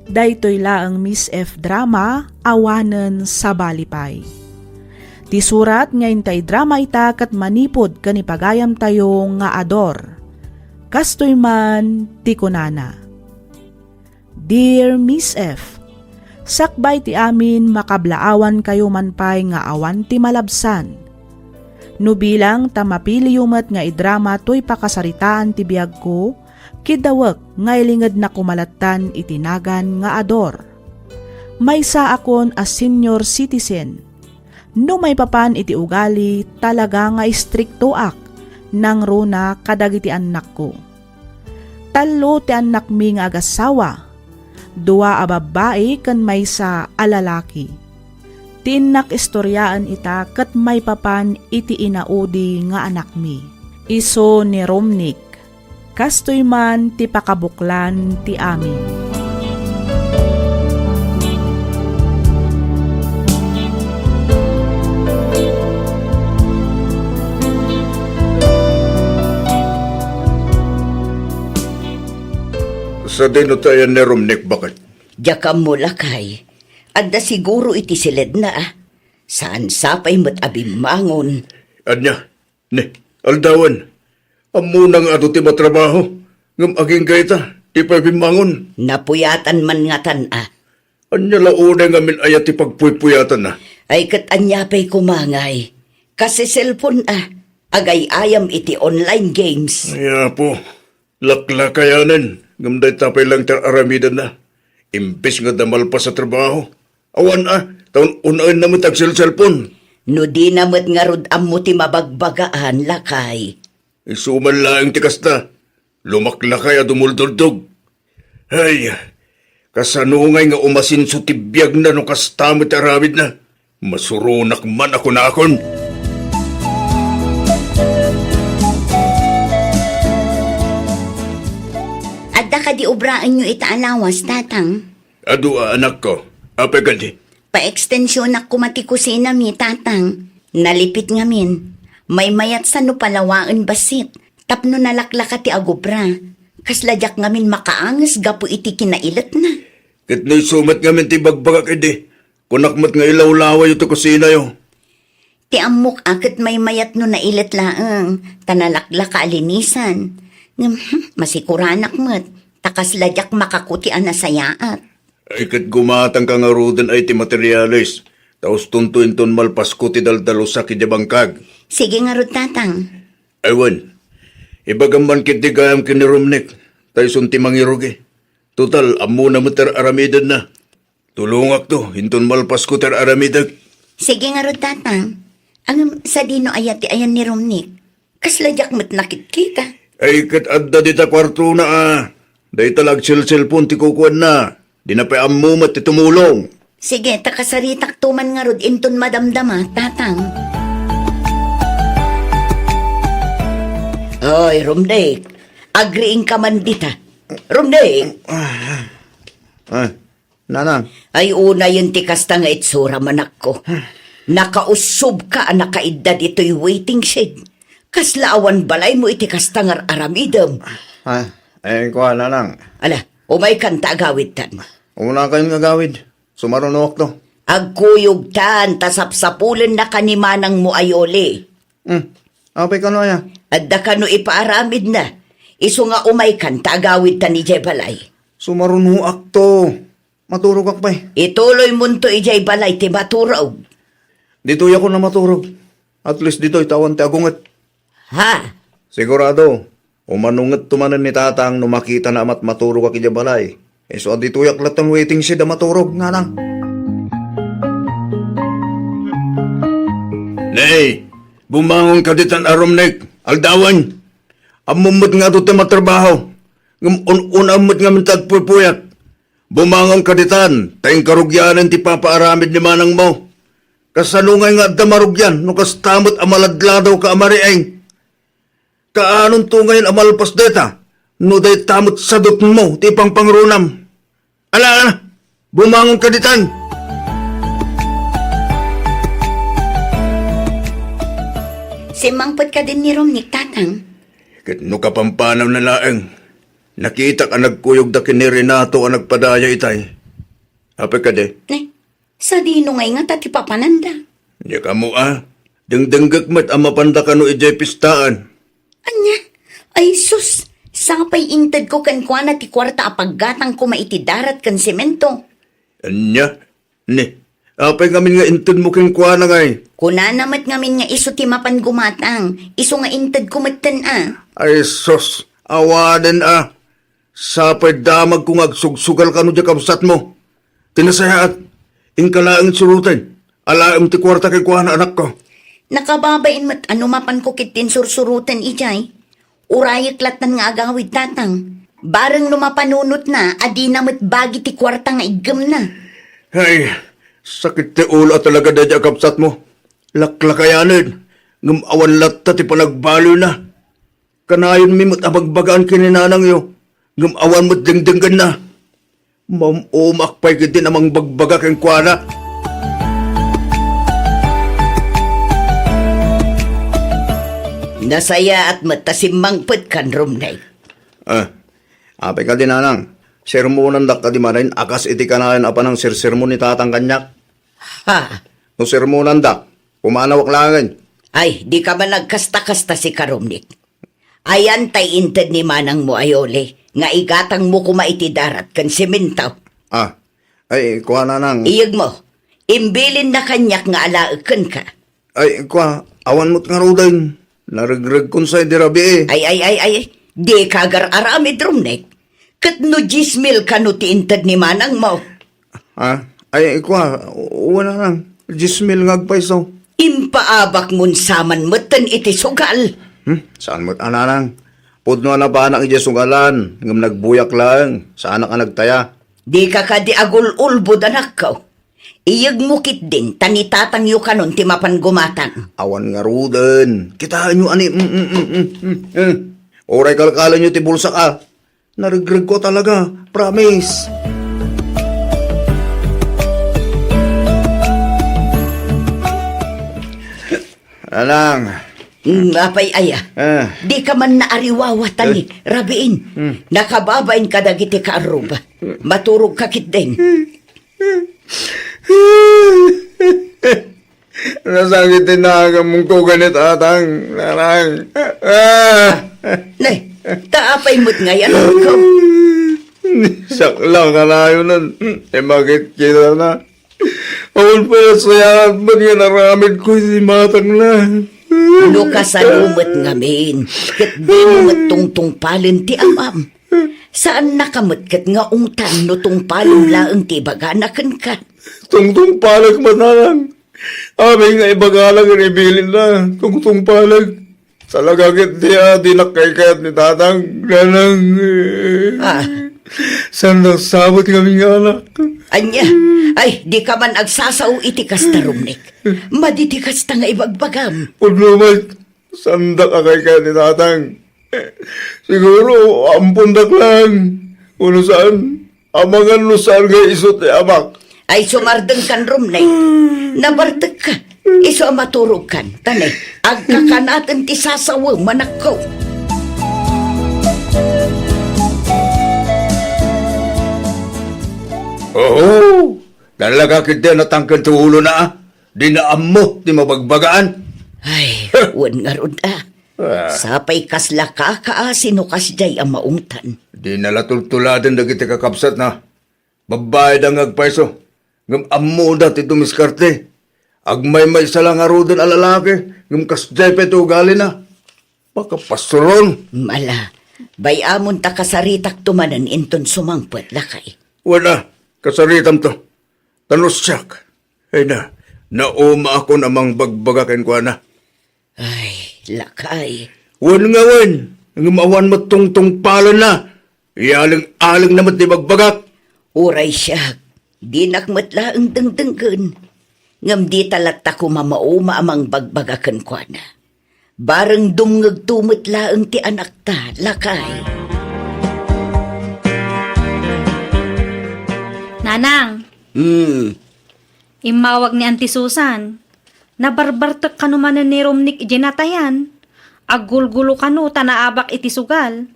Daytoy laeng Miss F Drama, awanen sabali pay. Ti surat nga inta idrama ita ket manipud ken ipagayamtayo nga Ador. Kastoy man ti kunana. Dear Miss F, sakbay ti amin, makablaawankayo man pay nga awan ti malabsan. No bilang ta mapiliyo met nga idrama toy pakasaritaan ti biagko, kiddawek nga ilingednak koma lattan iti nagan nga Ador. Maysaakon a senior citizen. No maipapan iti ugali, talaga nga istriktoak, nangruna kadagiti annakko. Tallo ti annakmi nga agassawa, dua a babbai ken maysa a lalaki. Ti innak istoriaen ita ket maipapan iti inaudi nga anakmi, isu ni Romnick. Kastoy man ti pakabuklan ti amin. Sadino ti ayan ni Romnick, baket? Diak ammo, lakay. Adda siguro iti siledna, a. Saan sapay met a bimmangon. Ania? Ne, aldawan. Ammona nga adu ti matrabaho. Ngem agingga ita, di pay bimmangon. Napuyatan man ngatan, a. Ania la unay ngamin aya ti pagpuypuyatanna? Ay, ket ania pay koma ngay? Kas-cellphone, a. Agay-ayam iti online games. Ay, Apo. Laklakayanen, ngem dayta pay laeng ti ar-aramidenna. Imbes nga adda malpas a trabaho, awan a, ta un-unaenna met agselselpon. No dina met ngarud ammo ti mabagbagaan, lakay. Isu man laeng ti kasta, lumaklakay a dumuldurdog. Ay, kasano ngay nga umasinso ti biagna no kasta met ti aramidna? Masuronak man a kunakon. Adda kadi obraenyo ita a lawas, Tatang? Adu a, anakko. Apay kadi? Paekstensionak koma ti kusinami, Tatang. Nalipit ngamin. Maymayat sa no palawaen bassit tapno nalaklaka ti agubra. Kasla diak ngamin makaanges gapu iti kinailetna. Ket no isu met ngamin ti ibagbagak idi, kunak met nga ilawlawayo ti kusinayo. Ti ammok a ket maymayat no nailet laeng, ta nalaklaka a linisan. Ngem, hmm, masikuranak met, ta kasla diak makakuti a nasayaat. Ay, ket gumatangka ngaruden ay ti materialis, ta ustonto inton malpasko ti daldalusak idiay bangkag. Sige ngarud, Tatang. Ay wen, ibagam man ketdi gayam ken ni Romnick, ta isun ti mangirugi. Total, ammona met ti ar-aramidenna. Tulongakto, inton malpasko ti ar-aramidek. Sige ngarud, Tatang. Ngem sadino aya ti ayan ni Romnick? Kasla diak met nakitkita. Ay, ket adda dita kuartona, a. Dayta la agselselpon ti kukuanna. Dina pay ammo met ti tumulong. Sige, ta kasaritakto man ngarud inton madamdama, Tatang. Oy, Romnick. Agriingka man dita. Romnick. Ah. Nanang. Ay, unayen ti kasta nga itsura, manakko. Nakaussobka a nakaidda ditoy waiting shed. Kasla awan balaymo iti kasta nga ar-aramidem. Ah, eh, kua, nanang. Ala, umaykan ta agawidtan. Umuna kayon nga agawid. Sumarunoakto. Agkuyogtan ta sapsapulennaka ni manangmo a Yoli. Hmm. Apay kano aya? Adda kano ipaaramidna. Isu nga umaykan ta agawidtan idiay balay. Sumarunoakto. Maturogak pay. Ituloymonto idiay balay ti maturog. Ditoyakon a maturog. At least ditoy ta awan ti agunget. Ha? Sigurado, umanungetto manen ni Tatang no makitana a matmaturogak idiay balay. Isu a ditoyak latta waiting shed a maturog, nanang. Nay, bumangonka ditan a Romnick, aldawen. Ammom met nga adu ti matrabaho. Ngem un-unam met ngamin ti agpuypuyat. Bumangonka ditan, ta inkarugyanen ti papaaramid ni manangmo. Kasano ngay nga adda marugian no kasta met a maladladawka a mariing? Kaanonto ngay a malpas dayta no dayta met sadutmo ti ipangpangrunam? Ala, ala, bumangonka ditan! Simmangpet kadin ni Romnick, Tatang? Ket no kapampanaw na laeng, nakitak a nagkuyogda ken ni Renato a nagpadaya itay. Apay kadi? Ne, sadino ngay ngata ti papananda? Diak ammo a. Dengdenggek met a mapanda kano idiay pistaan. Ania? Ay sus, sapay intedko kenkuana ti kuarta a paggatang koma iti darat ken semento. Ania? Ne, Apay ngamin nga intedmo kenkuana ngay? Kunana met ngamin nga isu ti mapan gumatang, isu nga intedko metten a. Ay sus, awanen a. Sapay damagko nga agsugsugal kano diay kabsatmo. Ti nasayaat, inka laeng suruten. Alaem ti kuarta kenkuana, anakko. Nakababain met a no mapanko ketdin sursuruten idiay. Urayek lattan nga agawid, tatang. Bareng no mapanunotna a dina met bagi ti kuarta nga iggemna. Ay, sakit ti ulo a talaga daydi a kabsatmo. Laklakayanen, ngem awan latta ti panagbaloyna. Kanayonmi met a bagbagaan ken ni nanangyo, ngem awan met dengdenggenna. Maum-umaak pay ketdin a mangbagbaga kenkuana. Nasayaat met ta simmangpetkan, Romnek. Ah, apay kadi, nanang, sermonandak kadi manen a kas iti kanayon a panangsersermon ni tatang kaniak? Ha? No sermonandak, pumanawak laengen. Ay, dika man agkasta-kasta, sika, Romnek. Ayan tay inted ni manangmo a Yoli nga igatangmo koma iti darat ken semento. Ah, ay, kua, nanang. Iyegmo, imbilinna kaniak nga alaek kenka. Ay, kua, awan met ngaruden. Naregregkon sa idi rabii. Ay, ay, ay, ay, dika agar-aramid, Romnek. Ket no dies mil kano ti inted ni manangmo? Ha? Ay, kua, wen, nanang, dies mil nga agpayso. Impaabakmon saman metten iti sugal. Hmm? Saan met a, nanang? Pudno a napanak idiay sugalan, ngem nagbuyak laeng, saanak a nagtaya. Dika kadi agul-ulbod, anakko. Iyegmo ketdin, ta ni tatangyo kanon ti mapan gumatang. Awan ngaruden. Kitaenyo ani, mm, mm, mm, mm, mm. Uray kalkalenyo ti bulsak a. Naregregko talaga. Promise. Nanang. Mm, apay aya? Ah. Dika man naariwawa ta ni Eh. Rabiin. Mm. Nakababain kadagiti kaarruba. Maturog ka ketdin. Nasakit ti nagamon ko ken ni tatang, nanang. Ah! Ne, ta apay met ngay, anakko? Sakla kanayonan, ti makit-kitana. Awan pay a sayaat met nga naramidko iti matangna. No kasano met ngamin, ket dimo met tungtungpalen ti amam. Saannaka met ket nga ungtan no tungpalem laeng ti ibagana kenka. Tungtungpalek met, nanang. Amin nga ibagana ken ibilinna, tungtungpalek. Talaga ket di a, dinak kaykayat ni tatang, nanang. Ah. Saan nasabot kami nga anak? Ania? Ay, dika man agsasao iti kasta, Romnek. Madi ti kasta nga ibagbagam. Pudno met, saandak a kaykayat ni tatang. Siguro, ampondak laeng. Wenno saan? Amangan no saan nga isu ti amak. Ay, sumardengkan, Romnek. Nabartekka. Isu a maturogkan. Ta ne, agkakanaten ti sasawem, anakko. Oho! Talaga ketdi a natangken ti ulona, a. Dina ammo ti mabagbagaan. Ay, wen ngarud a. Ah. Sapay kasla kakaasi no kasdiay a maungtan. Dina la tultuladen dagiti kakabsatna. Babbai da nga agpayso, ngem ammoda ti dumiskarte. Agmaymaysa la ngaruden a lalaki, ngem kasdiay pay ti ugalina. Makapasuron. Mala, bay-amon ta kasaritakto manen inton sumangpet, lakay. Wen a, kasaritamto. Ta no siak, ay na, naumaakon a mangbagbaga kenkuana. Ay, lakay. Wen nga wen, ngem awan met tungtungpalenna. Ialeng-alengna met ti bagbagak. Uray siak, dinak met laeng dengdenggen. Ngem dita latta koma mauma a mangbagbaga kenkuana. Bareng dumngegto met laeng ti anakta, lakay. Nanang. Hmm. Immawag ni Auntie Susan. Nabarbartek kano manen ni Romnick idiay natayan. Aggulgulo kano ta naabak iti sugal.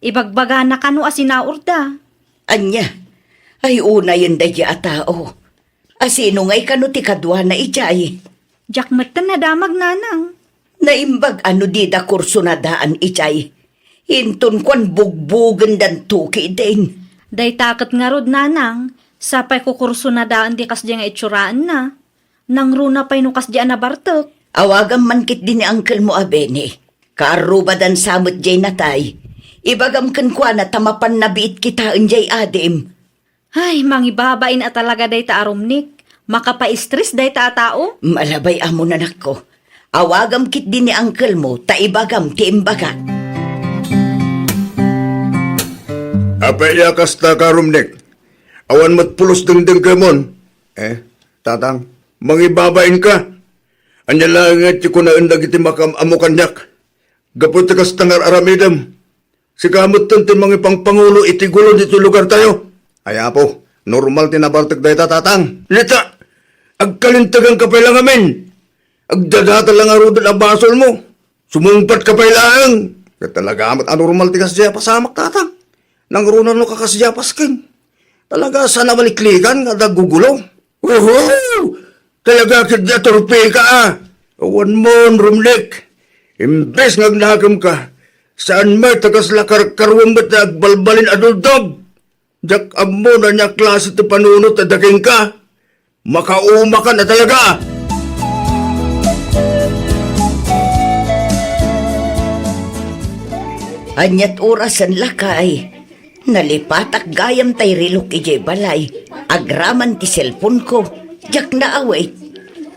Ibagbagana kano a sinaurda. Ania? Ay, unayen daydi a tao. A sino ngay kano ti kaduana idiay? Diak metten nadamag, nanang. Naimbag a no dida kursunadaan idiay. Inton kuan, bugbogendanto ketdin. Dayta ket ngarud, nanang, Sapay kukursonadaen di kasdiay nga itsuraenna. Nangruna pay no kasdiay a nabartek. Awagam man ketdi ni uncle mo a Benny. Kaarrubadan sa met diay natay. Ibagam kenkuana ta mapanna biit kitaen diay adim. Ay, mangibabain a talaga dayta a Romnick. Makapa-stress dayta a tao. Malabay amon, anakko. Awagam ketdi ni uncle mo ta ibagam ti imbagak. Apay a kasta ka, Romnick? Awan met pulos dengdengkemon. Eh, tatang, mangibabain ka. Ania laeng nga ti kunaen dagiti makaam-ammo kaniak? Gapu ti kasta nga ar-aramidem, sika metten ti mangipangpangulo iti gulo ditoy lugartayo. Ay, apo, normal ti nabartek dayta, tatang. Nita, agkalintegan ka pay la ngamin. Agdadata la ngaruden a basolmo. Sumungpet ka pay laeng. Ket talaga met a normal ti kasdiay a pasamak, tatang. Nangruna no kakasdiay a pasken. Talaga sa namaliklikan nga adda gugulo. Oho! Talaga ketdi a turpika, a. Awan mon, Romnick. Imbes nga agnakem ka, saan met ta kasla karkaruam met nga agbalbalin a dultog. Diak ammo no ania klase ti panunot a dakenka. Makaumakan a talaga! Ania't orasen, lakay? Nalipatak gayam tay rilok idiay balay. Agraman ti cellphone-ko. Diak naawit.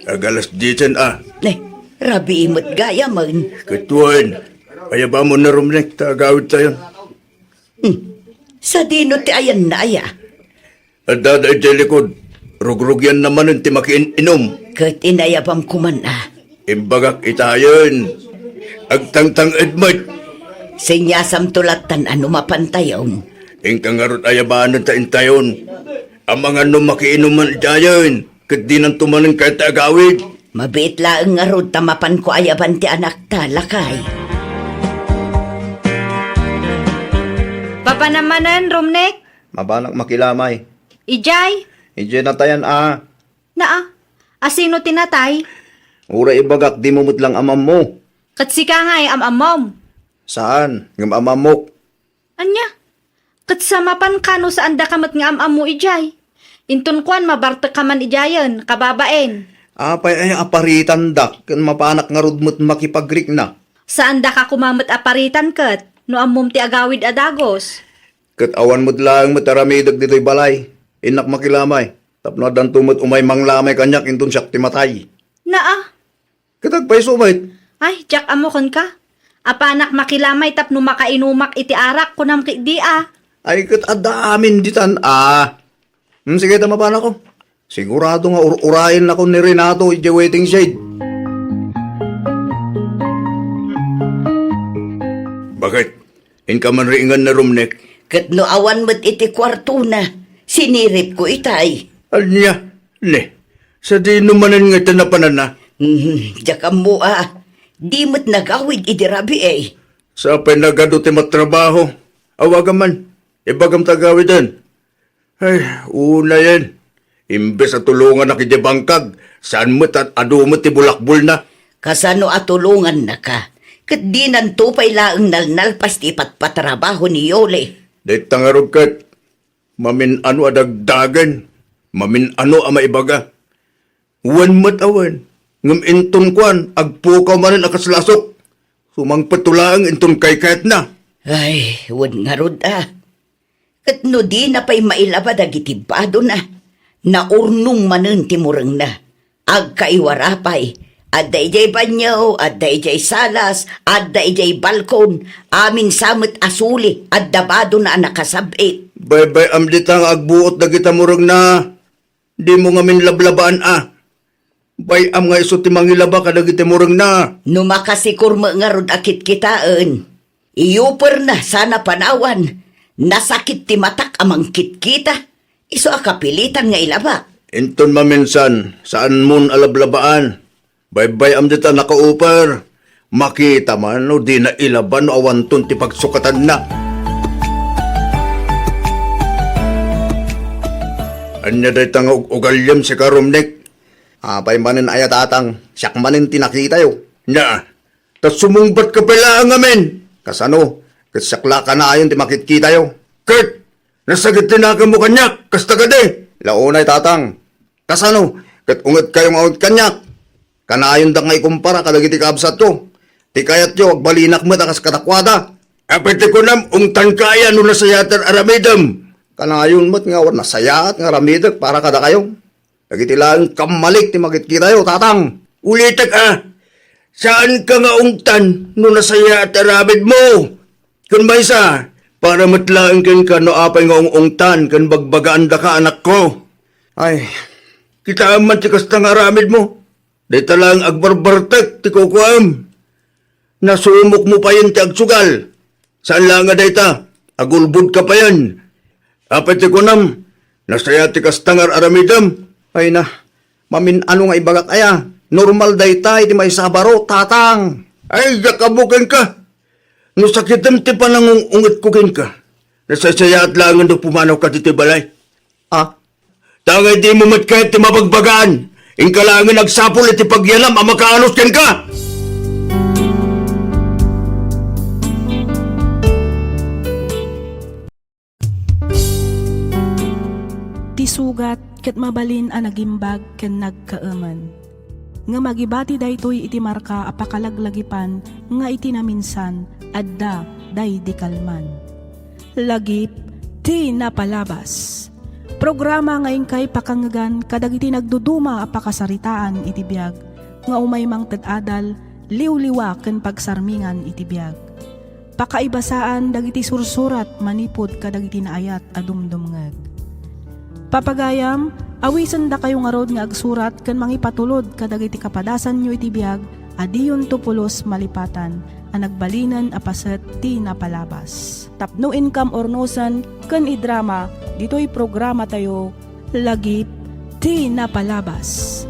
Ag-alas diesen, a. Ne, rabii met gayamen. Ket wen, ayabamon, Romnick, ta agawidtayon. Hmm. Sadino ti ayanna, aya? Adda da idiay likod. Rugrugianna manen ti makiin-inum. Ket inayabam koman, a. Imbagak itayen. Agtangtang-ed met. Siniasamto lattan a no mapantayon. Inka ngarud ayabanen ta intayon. Amangan no makiinuman idiayen. Ket dinanto manen kayat ti agawid. Mabiit laeng ngarud ta mapanko ayaban ti anakta, lakay. Papanam manen, Romnick? Mabanak makilamay. Idiay? Idiay natayan, a. Naa, asino ti natay? Uray ibagak, dimo met lang am-ammo. Ket sika ngay am-ammom? Saan, ngem am-ammok. Ania? Ket sa mapan kano saandaka met nga am-ammo idiay? Inton kuan, mabartekka man idiayen, kababain. Apay aya a paritandak ken mapanak ngarud met makipagrikna? Saandaka koma met a paritan ket no ammom ti agawid a dagus. Ket awan met laeng met aramidek ditoy balay. Innak makilamay tapno addanto met umay manglamay kaniak inton siak ti matay. Naa, Ket agpayso met. Ay, diak ammo kenka. Apanak makilamay tapno makainumak iti arak, kunam ketdi a. Ay, ket adda amin ditan a. Hmm, sige, ta mapanakon. Sigurado nga ur-urayennakon ni Renato idiay waiting shed. Bakit? Inka man riingan ni Romnick? Ket no awan met iti kuartona, siniripko itay. Ania? Ne, sadino manen nga iti napananna? Hmm, diak ammo a. Di met nagawid idi rabii. Sapay nagadu ti matrabaho. Awagam man. Ibagam ta agawiden. Ay, unayen. Imbes a tulongannak idiay bangkag, saan met a adu met ti bulakbolna. Kasano a tulongannaka? Ket dinanto pay laeng nalnalpas ti ipatpatrabaho ni Yoli. Dayta ngarud ket, mamin-ano a dagdagen, mamin-ano a maibaga. Wen met a wen, ngem inton kuan, agpukaw manen a kas lasok. Sumangpetto laeng inton kaykayatna. Ay, wen ngarud a. Ket no dina pay mailaba dagiti badona, naurnong manen ti murengna. Agkaiwara pay, adda idiay banio, adda idiay salas, adda idiay balkon, amin sa met a suli, adda badona a nakasab-it. Baybay-am dita nga agbuot dagita murengna. Dimo ngamin lablabaan a. Bay-am nga isu ti mangilaba kadagiti murengna. No makasikur met ngarud a kitkitaen, iyuperna sana panawan. Nasakit ti matak a mangkitkita. Isu a kapilitan nga ilaba. Inton maminsan, saanmon a lablabaan. Baybay-am dita nakauper. Makita man no dina ilaba no awanton ti pagsukatanna. Ania dayta nga ug-ugaliem, sika, Romnick? Apay manen aya, tatang? Siak manen ti nakitayo. Nia, ta sumungbat ka pay laeng ngamin. Kasano? Ket siak la kanayon ti makitkitayo. Ket nasakit ti nakemmo kaniak, kasta kadi? La unay, Tatang. Kasano? Ket unget kayo nga unget kaniak? Kanayondak nga ikumpara kadagiti kabsatko. Ti kayatyo, agbalinak met a kas kadakuada. Apay ti kunam, ungtanka aya no nasayaat ti aramidem? Kanayon met nga awan nasayaat nga aramidek para kadakayo. Dagiti laeng kammalik ti makitkitayo, Tatang. Ulitek a, saanka nga ungtan no nasayaat ti aramidmo. Ken maysa, para met laeng kenka no apay nga ung-ungtan ken bagbagaandaka, anakko. Ay, kitaem man ti kasta nga aramidmo. Dayta laeng agbarbartek ti kukuam. Nasumokmo payen ti agsugal. Saan laeng a dayta, agulbodka payen. Apay ti kunam, nasayaat ti kasta nga ar-aramidem? Ay na, mamin-ano nga ibagak aya? Normal dayta iti maysa a baro, Tatang. Ay, diak ammo kenka. No sakitem ti panangung-ungetko kenka, nasaysayaat laengen no pumanawka ditoy balay. Ah? Ta nga dimo met kayat ti mabagbagaan, inka laengen agsapul iti pagyanam a makaanos kenka. Ti sugat ket mabalin a nagimbag ken nagkaemen. Ngem agibati daytoy iti marka a pakalaglagipan nga iti naminsan, adda daydi kalman. Lagip ti napalabas. Programa nga inkay pakangngegan kadagiti nagduduma a pakasaritaan iti biag nga umay mangted adal, liwliwa ken pagsarmingan iti biag. Pakaibasaan dagiti sursurat manipud kadagiti naayat a dumdumngeg. Papagayam, awisendakayo ngarud nga agsurat ken mangipatulod kadagiti kapadasanyo iti biag a diyonto pulos malipatan a nagbalinen a paset ti napalabas. Tapno inkam urnosen ken idrama ditoy programatayo, Lagip ti Napalabas.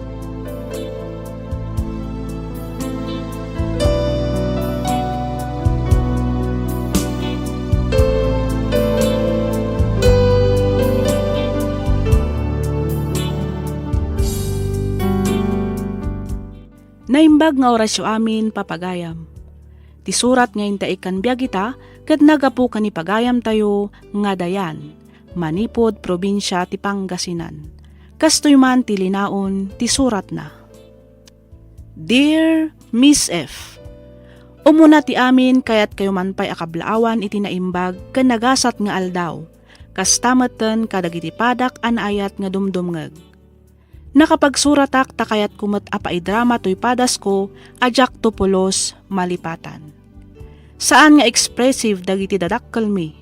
Naimbag nga orasyo amin, papagayam. Ti surat nga inta ikkan biag ita ket naggapu ken ni pagayamtayo nga Dayan, manipud probinsia ti Pangasinan. Kastoy man ti linaon ti suratna. Dear Miss F, umuna ti amin, kayatkayo man pay a kablaawan iti naimbag ken nagasat nga aldaw, kasta metten kadagiti padak a naayat nga dumdumngeg. Nakapagsuratak ta kayatko met a paidrama toy padasko a diakto pulos malipatan. Saan nga expressive dagiti dadakkelmi.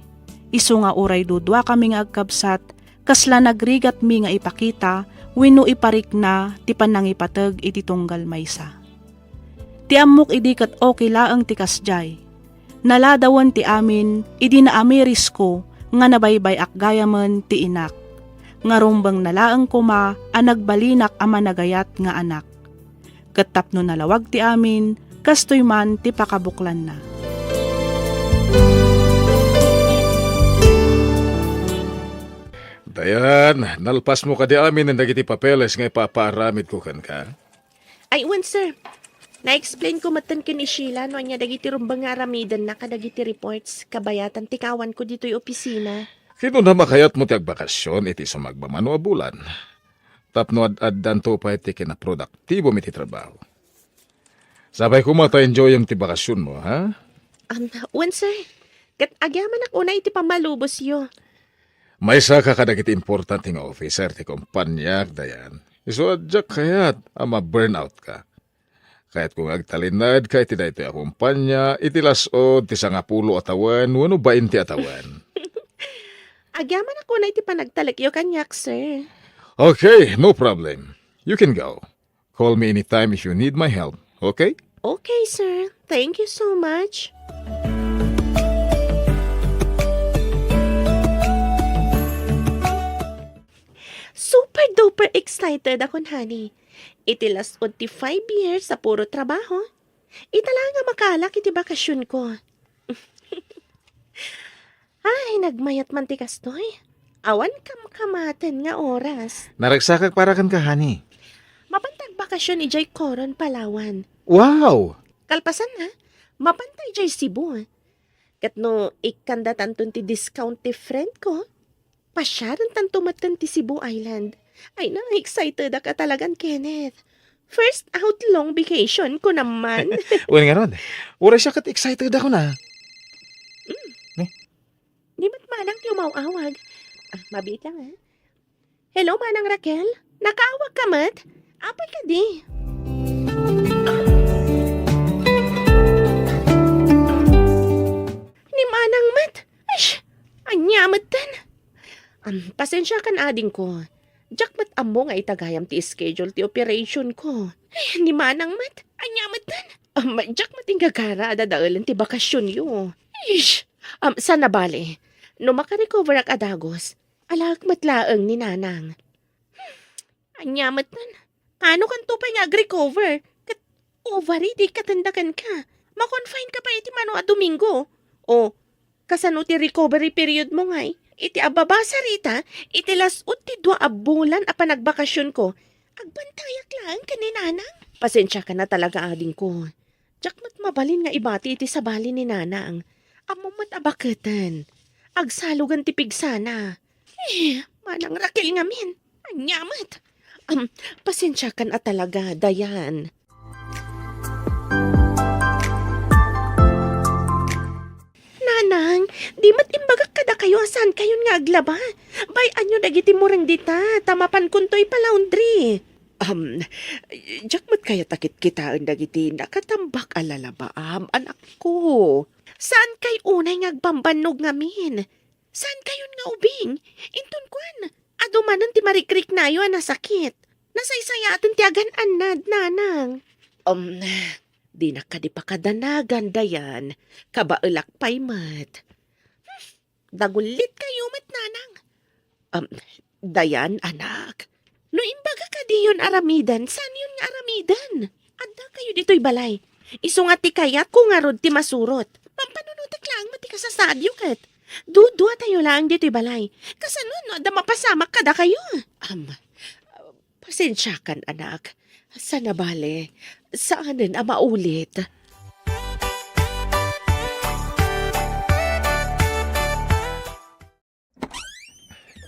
Isu nga uray duduakami nga agkabsat, kasla nagrigatmi nga ipakita wenno iparikna ti pannangipateg iti tunggal maysa. Ti ammok idi ket okay laeng ti kasdiay. Naladawen ti amin idi naamirisko nga nabaybay-ak gayamen ti inak, nga rumbengna laeng koma a nagbalinak a managayat nga anak. Ket tapno nalawag ti amin, kastoy man ti pakabuklanna. Dayan, nalpasmo kadi amin dagiti papeles nga ipapaaramidko kenka? Ay, wen, sir. Na-explain ko metten ken ni Sheila no ania dagiti rumbeng nga aramidenna kadagiti reports kabayatan ti kaawanko ditoy opisina. Kinuna, makayatmo ti agbakasyon iti sumagmamano a bulan tapno ad-addanto pay ti kinaproduktibo mi ti trabaho. Sapay koma ta enjoyem ti bakasyonmo, ha? Um, wen, sir. Ket agyamanak unay iti pammalubosyo. Maysa ka kadagiti importante nga officer ti kumpaniak, Dayan. Isu a diak kayat a ma-burnout ka. Kayatko nga agtalinaedka iti daytoy a kumpania iti las-ud ti sangapulo a tawen wenno bainte a tawen. Agyamanak unay ti panagtalekyo kaniak, sir. Okay, no problem. You can go. Call me anytime if you need my help, okay? Okay, sir. Thank you so much. Super duper excited akon, honey. Iti las-ud ti five years a puro trabaho, ita la nga makaalak iti bakasyonko. Ay, nagmayat man ti kastoy. Awan kamkamaten nga oras. Naragsakak para kenka, honey. Mapanta agbakasyon idiay Coron, Palawan. Wow! Kalpasanna, mapanta idiay Cebu. Ket no ikkandatanton ti discount ti friend ko, Pasiarentanto metten ti Cebu Island. Ay, na-excitedak a talagan, Kenneth. First out long vacation ko naman. Wen ngarud, uray siak ket excited ako na. Mm. Ne? Di met manang ti umaw-awag. Ah, mabiit lang, ah. Hello, Manang Raquel? Nakaawag ka met? Apay ka di? Ni Manang met? Ay, ania metten? Am, pasensiakan, adingko. Diak met ammo nga itagayam ti schedule ti operation ko. Ay, ni Manang met? Ania metten? Am, diak met inggagara a dadaelen ti bakasionyo. Ish! Am, sana bale, no makarecoverak a dagus, alaek met laeng ni Nanang. Hmm, ania metten? Kano kanto pay nga agrecover? Ket ovary ti ikatenda kenka. Ma-confine ka pay iti mano a Domingo. O, kasano ti recovery period mo ngay? Iti abbabasa rita, iti las-ut ti dua a bulan a panagbakasionko, agbantayak laeng ken ni Nanang. Pasensiakan a talaga, adingko. Diak met mabalin nga ibati iti sabali ni Nanang. Ammom met a baketen. Agsalugen ti pigsana. Eh, Manang Raquel ngamin. Ania met? Am, pasensiakan a talaga, Dayan. Nanang, di met imbagak kadakayo a saankayon nga aglaba. Bay-anyo dagiti mureng dita, ta mapankonto ipa-laundry. Am, diak met kayat a kitkitaen dagiti nakatambak a lalabaam, anakko. Saankay unay nga agbambannog ngamin. Saankayon nga ubing? Inton kuan, adu manen ti marikriknayo a nasakit. Nasaysayaten ti agan-annad, Nanang. Um, dinak kadi pakadanagan, Dayan. Kabaelak pay met. Hmm, dagullit kayo met, Nanang. Um, Dayan, anak. No imbaga kadiyon aramiden, saanyon nga aramiden? Adda kayo ditoy balay. Isu nga ti kayatko ngarud ti masurot. Pampanunotek laeng met ti kasasaadyo ket. Dudua tayo laeng ditoy balay. Kasano no adda mapasamak kadakayo? Am, pasensiakan, anak. Sana bale, saanen a maulit.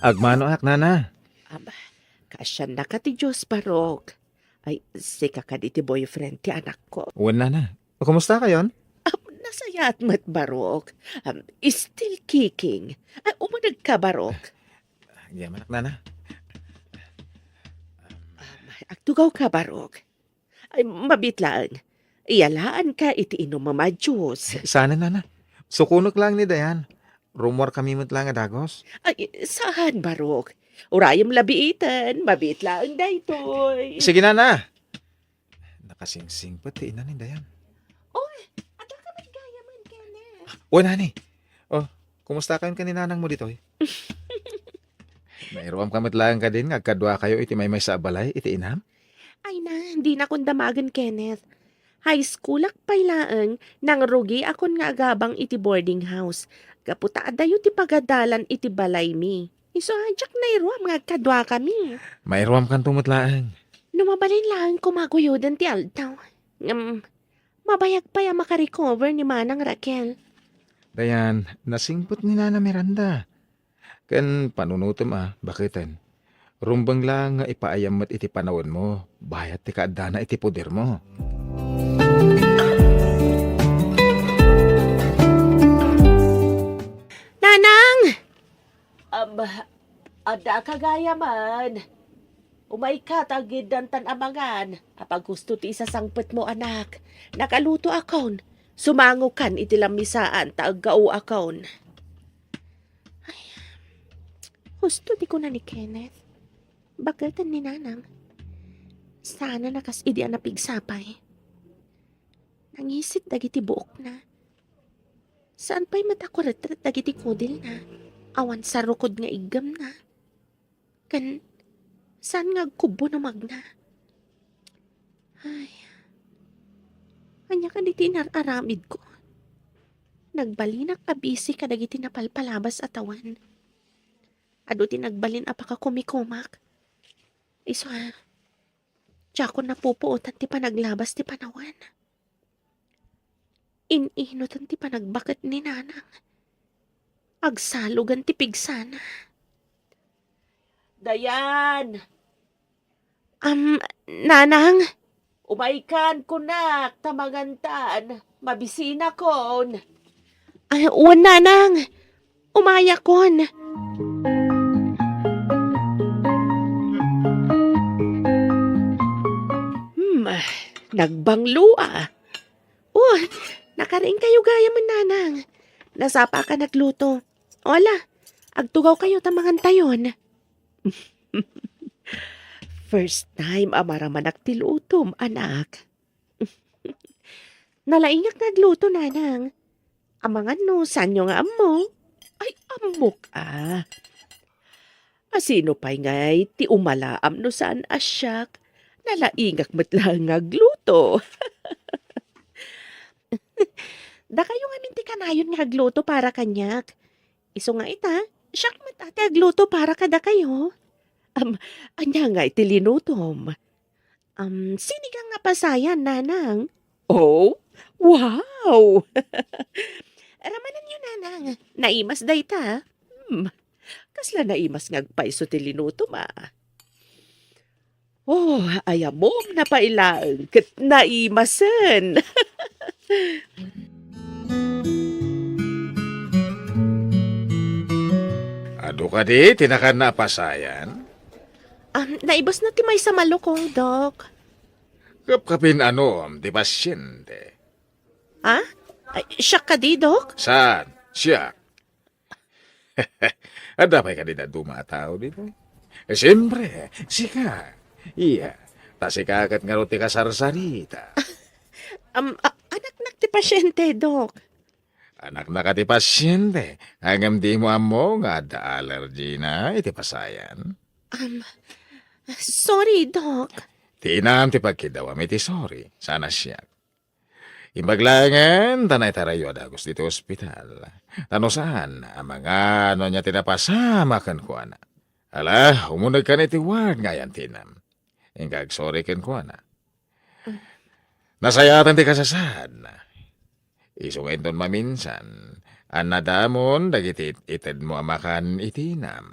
Agmanoak, nana. Am, kaasiannaka ti Dios, Barok. Ay, sika kadi ti boyfriend ti anakko. Wen, nana. Kumusta kayon? Am, nasayaat met, Barok. Am, still kicking. Ay, umuneg ka, Barok. Agyamanak, nana. Am, agtugaw ka, Barok. Ay, mabiit laeng. Iyalaanka iti inumem a juice. Saan, nana. Sukonek laeng ni Dayan. Rummuar kami met laeng a dagus. Ay, saan, Barok. Urayem la biiten. Mabiit laeng daytoy. Sige, nana. Nakasingsingpet ti ina ni Dayan. Oy, adda ka met gayamen, Kenneth. Wen, honey. O, kumusta kayon ken ni nanang mo ditoy? Nairuam ka met laeng kadin nga agkadua kayo iti maymaysa a balay iti inam? Ay na, dinakon damagen, Kenneth. High schoolak pay laeng, nangrugiakon nga agabang iti boarding house. Gapu ta adayo ti pagadalan iti balaymi. Isu a diak nairuam nga agkaduakami. Mairuamkanto met laeng. No mabalin laeng koma guyoden ti aldaw. Ngem, mabayag pay a makarecover ni Manang Raquel. Dayan, nasingpet ni Nana Miranda. Ken panunotem a, baketen. Rumbeng laeng nga ipaayam met iti panawenmo, bayat ti kaaddana iti podermo. Nanang! Am, adda ka gayamen. Umayka ta agiddantan a mangan. Apaghusto ti isasangpetmo, anak. Nakalutoakon. Sumangokan iti lamisaan ta aggaoakon. Ay, husto ti kuna ni Kenneth. Baketen ni Nanang. Saan a kas idi a napigsa pay. Nangisit dagiti buokna. Saan pay met a kuretret dagiti kudilna. Awan sarukod nga iggemna. Ken saan nga agkubbo no magna. Ay, ania kadi ti inar-aramidko? Nagbalinak a busy kadagiti napalpalabas a tawen. Adu ti nagbalin a pakakumikumak. Isu a, diakon napupuotan ti panaglabas ti panawen. In-inutan ti panagbaket ni Nanang. Agsalugan ti pigsana. Dayan! Am, Nanang? Umaykan, kunak, ta mangantan. Mabisinakon. Ay, wen, Nanang. Umayakon. Hmm, nagbanglo, ah. Oh, nakariing kayo gayam, Nanang. Nasapa ka nagluto. O, ala, agtugaw kayo ta mangantayon. First time a maramanak ti lutom, anak. Nalaingak nga agluto, Nanang. Amangan no saanyo nga ammo? Ay, ammok, ah. A, sino pay ngay ti umalaam no saan a siak? Nalaingak met laeng nga agluto. Dakayo ngamin ti kanayon nga agluto para kaniak. Isu nga ita, siak met a ti agluto para kadakayo. Am, ania ngay ti linutom? Am, sinigang nga pasayan, Nanang. Oh, wow! Ramananyo, Nanang. Naimas dayta. Hmm, kasla naimas nga agpayso ti linutom, ah. Oh, ay ammom, napay laeng ket naimasen. Adu kadi ti nakanna a pasayan? Um, naibusna ti maysa malukong, Dok. Kapkapin anom ti pasyente? Ha? Ay, siak kadi, Dok? Saan? Siak? Adda pay kadi dadduma a tao ditoy? Eh, siempre, sika. Iya, ta sika ket ngarud ti kasarsarita. Am, a-, anaknak ti pasyente, Dok. Anaknak a ti pasyente, ngem dimo ammo nga adda allergy na iti pasayan? Am, sorry, Dok. Ti inam ti pagkiddawam iti sorry, saan a siak. Imbag laengen ta naitarayo a dagus ditoy ospital. Ta no saan, amangan no ania ti napasamak kenkuana. Ala, umunegkan iti ward nga ayan ti inam. Inka agsorry kenkuana. Nasayaatan ti kasasaadna. Isu nga inton maminsan, annadamon dagiti it-, itedmo a makan iti inam.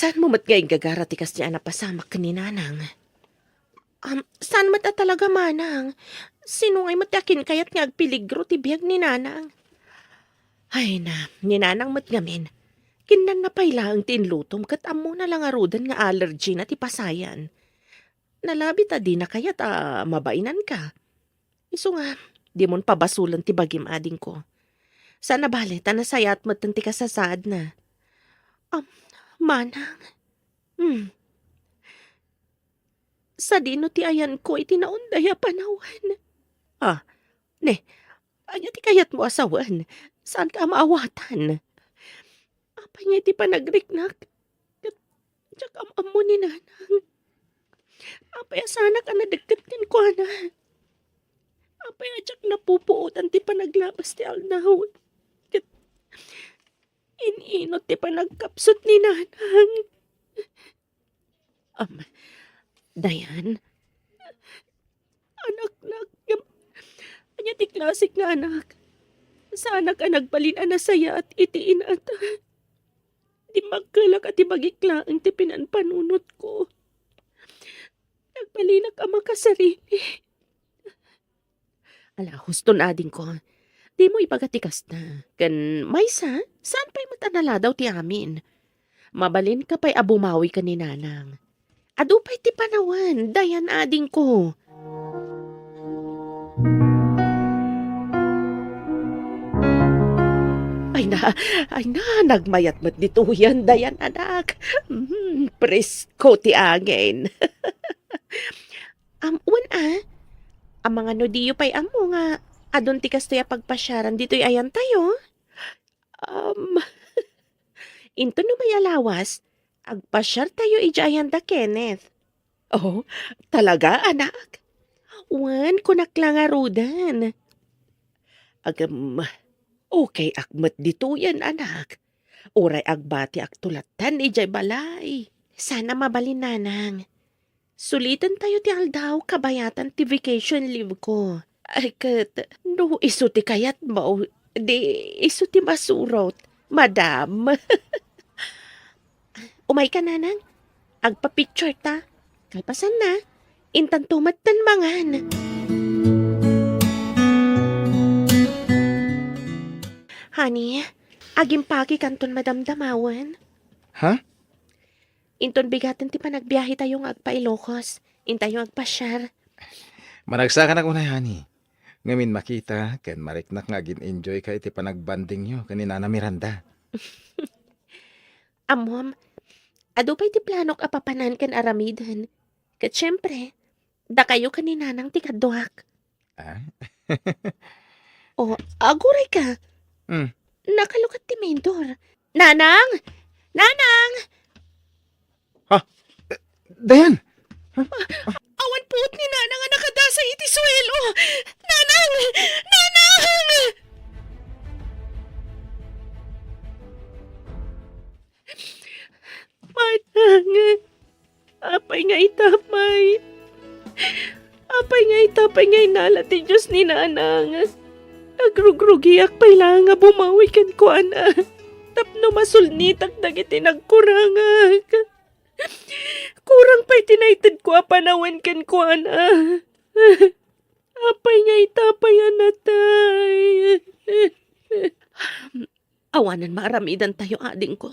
Saanmo met nga inggagara ti kasdiay a napasamak ken ni Nanang? Am, saan met a talaga, Manang? Sino ngay met ti akinkayat nga agpeligro ti biag ni Nanang? Ay na, ni Nanang met ngamin. Kinnanna pay laeng ti inlutom ket ammona la ngaruden nga allergy na ti pasayan. Nalabi ta dina kayat a mabainanka. Isu nga, dimon pabasolen ti bagim, adingko. Saan a bale, ta nasayaat metten ti kasasaadna. Am, Manang. Hmm. Sadino ti ayanko iti naunday a panawen? Ah, ne, ania ti kayatmo a sawen? Saanka a maawatan? Apay ngay ti panagriknak? Ket diak am-ammo ni Nanang. Apay a saanak a nadekket kenkuana? Apay a diak napupuotan ti panaglabas ti aldaw? Ket in-inut ti panagkapsut ni Nanang. Am, Dayan? Anaknak, ngem ania ti klasik nga anak? Saanak a nagbalin a nasayaat iti inata. Dimmakkelak a ti bagik laeng ti pinanpanunotko. Nagbalinak a makasarili. Ala, huston, adingko. Dimo ibaga ti kasta. Ken maysa, saan pay met a naladaw ti amin? Mabalinka pay a bumawi ken ni Nanang. Adu pay ti panawen, Dayan, adingko. Ay na, ay na, nagmayat met ditoyen, Dayan, anak. Mm, presko ti angin. Am, wen a, amangan no diyo pay ammo nga adun ti kastoy a pagpasiaran ditoy ayantayo? Am, inton umay a lawas, agpasiartayo idiay ayanda Kenneth. Oh, talaga, anak? Wen, kunak la ngaruden. Agem, okay ak met ditoyen, anak. Uray agbatiak tulatan idiay balay. Sana mabalin, Nanang. Sulitentayo ti aldaw kabayatan ti vacation leave ko. Ay, ket no isu ti kayatmo, Di isu ti masurot, madam. Umayka, nanang. Agpa-picture ta. Kalpasanna, intanto met ta mangan. Honey, agimpakikanton madamdamawen. Ha? Inton bigaten ti panagbiahetayo nga agpa-Ilocos, intayo agpasiar. Managsakanak unay, honey. Ngamin makita ken mariknak nga agin-enjoyka iti panagbondingyo ken ni Nana Miranda. Ammom, adu pay ti planok a papanan ken aramiden. Ket siempre, dakayo ken ni Nanang ti kaduak. Ah? O, agurayka. Hmm. Nakalukat ti main door. Nanang! Nanang! Ha? Eh, Dayan! Awan puot ni Nanang a nakadasay iti suelo! Nanang! Nanang! Manang! Apay nga ita pay? Apay nga ita pay nga inala ti Dios ni Nanang? Nagrugrugiak pay laeng nga bumawi kenkuana tapno masulnitak dagiti nagkurangak. Kurang pay ti naitedko a panawen kenkuana. Apay nga ita pay a natay? Awanen maaramidantayo, adingko.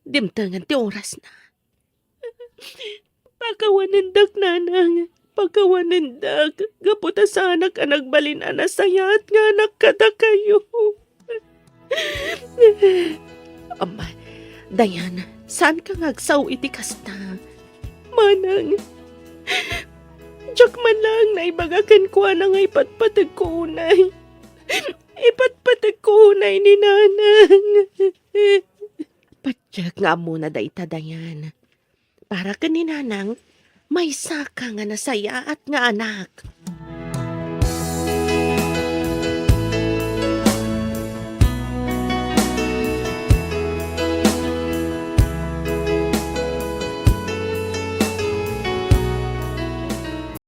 Dimtengen ti orasna. Pakawanendak, Nanang. Pakawanendak. Gapu ta saanak a nagbalin a nasayaat nga anak kadakayo. Ama, Dayan, saanka nga agsao iti kasta? Manang, diak man laeng naibaga kenkuana nga ipatpategko unay. Ipatpategko unay ni Nanang. Patiek nga ammona dayta, Dayan. Para ken ni Nanang, maysaka nga nasayaat nga anak.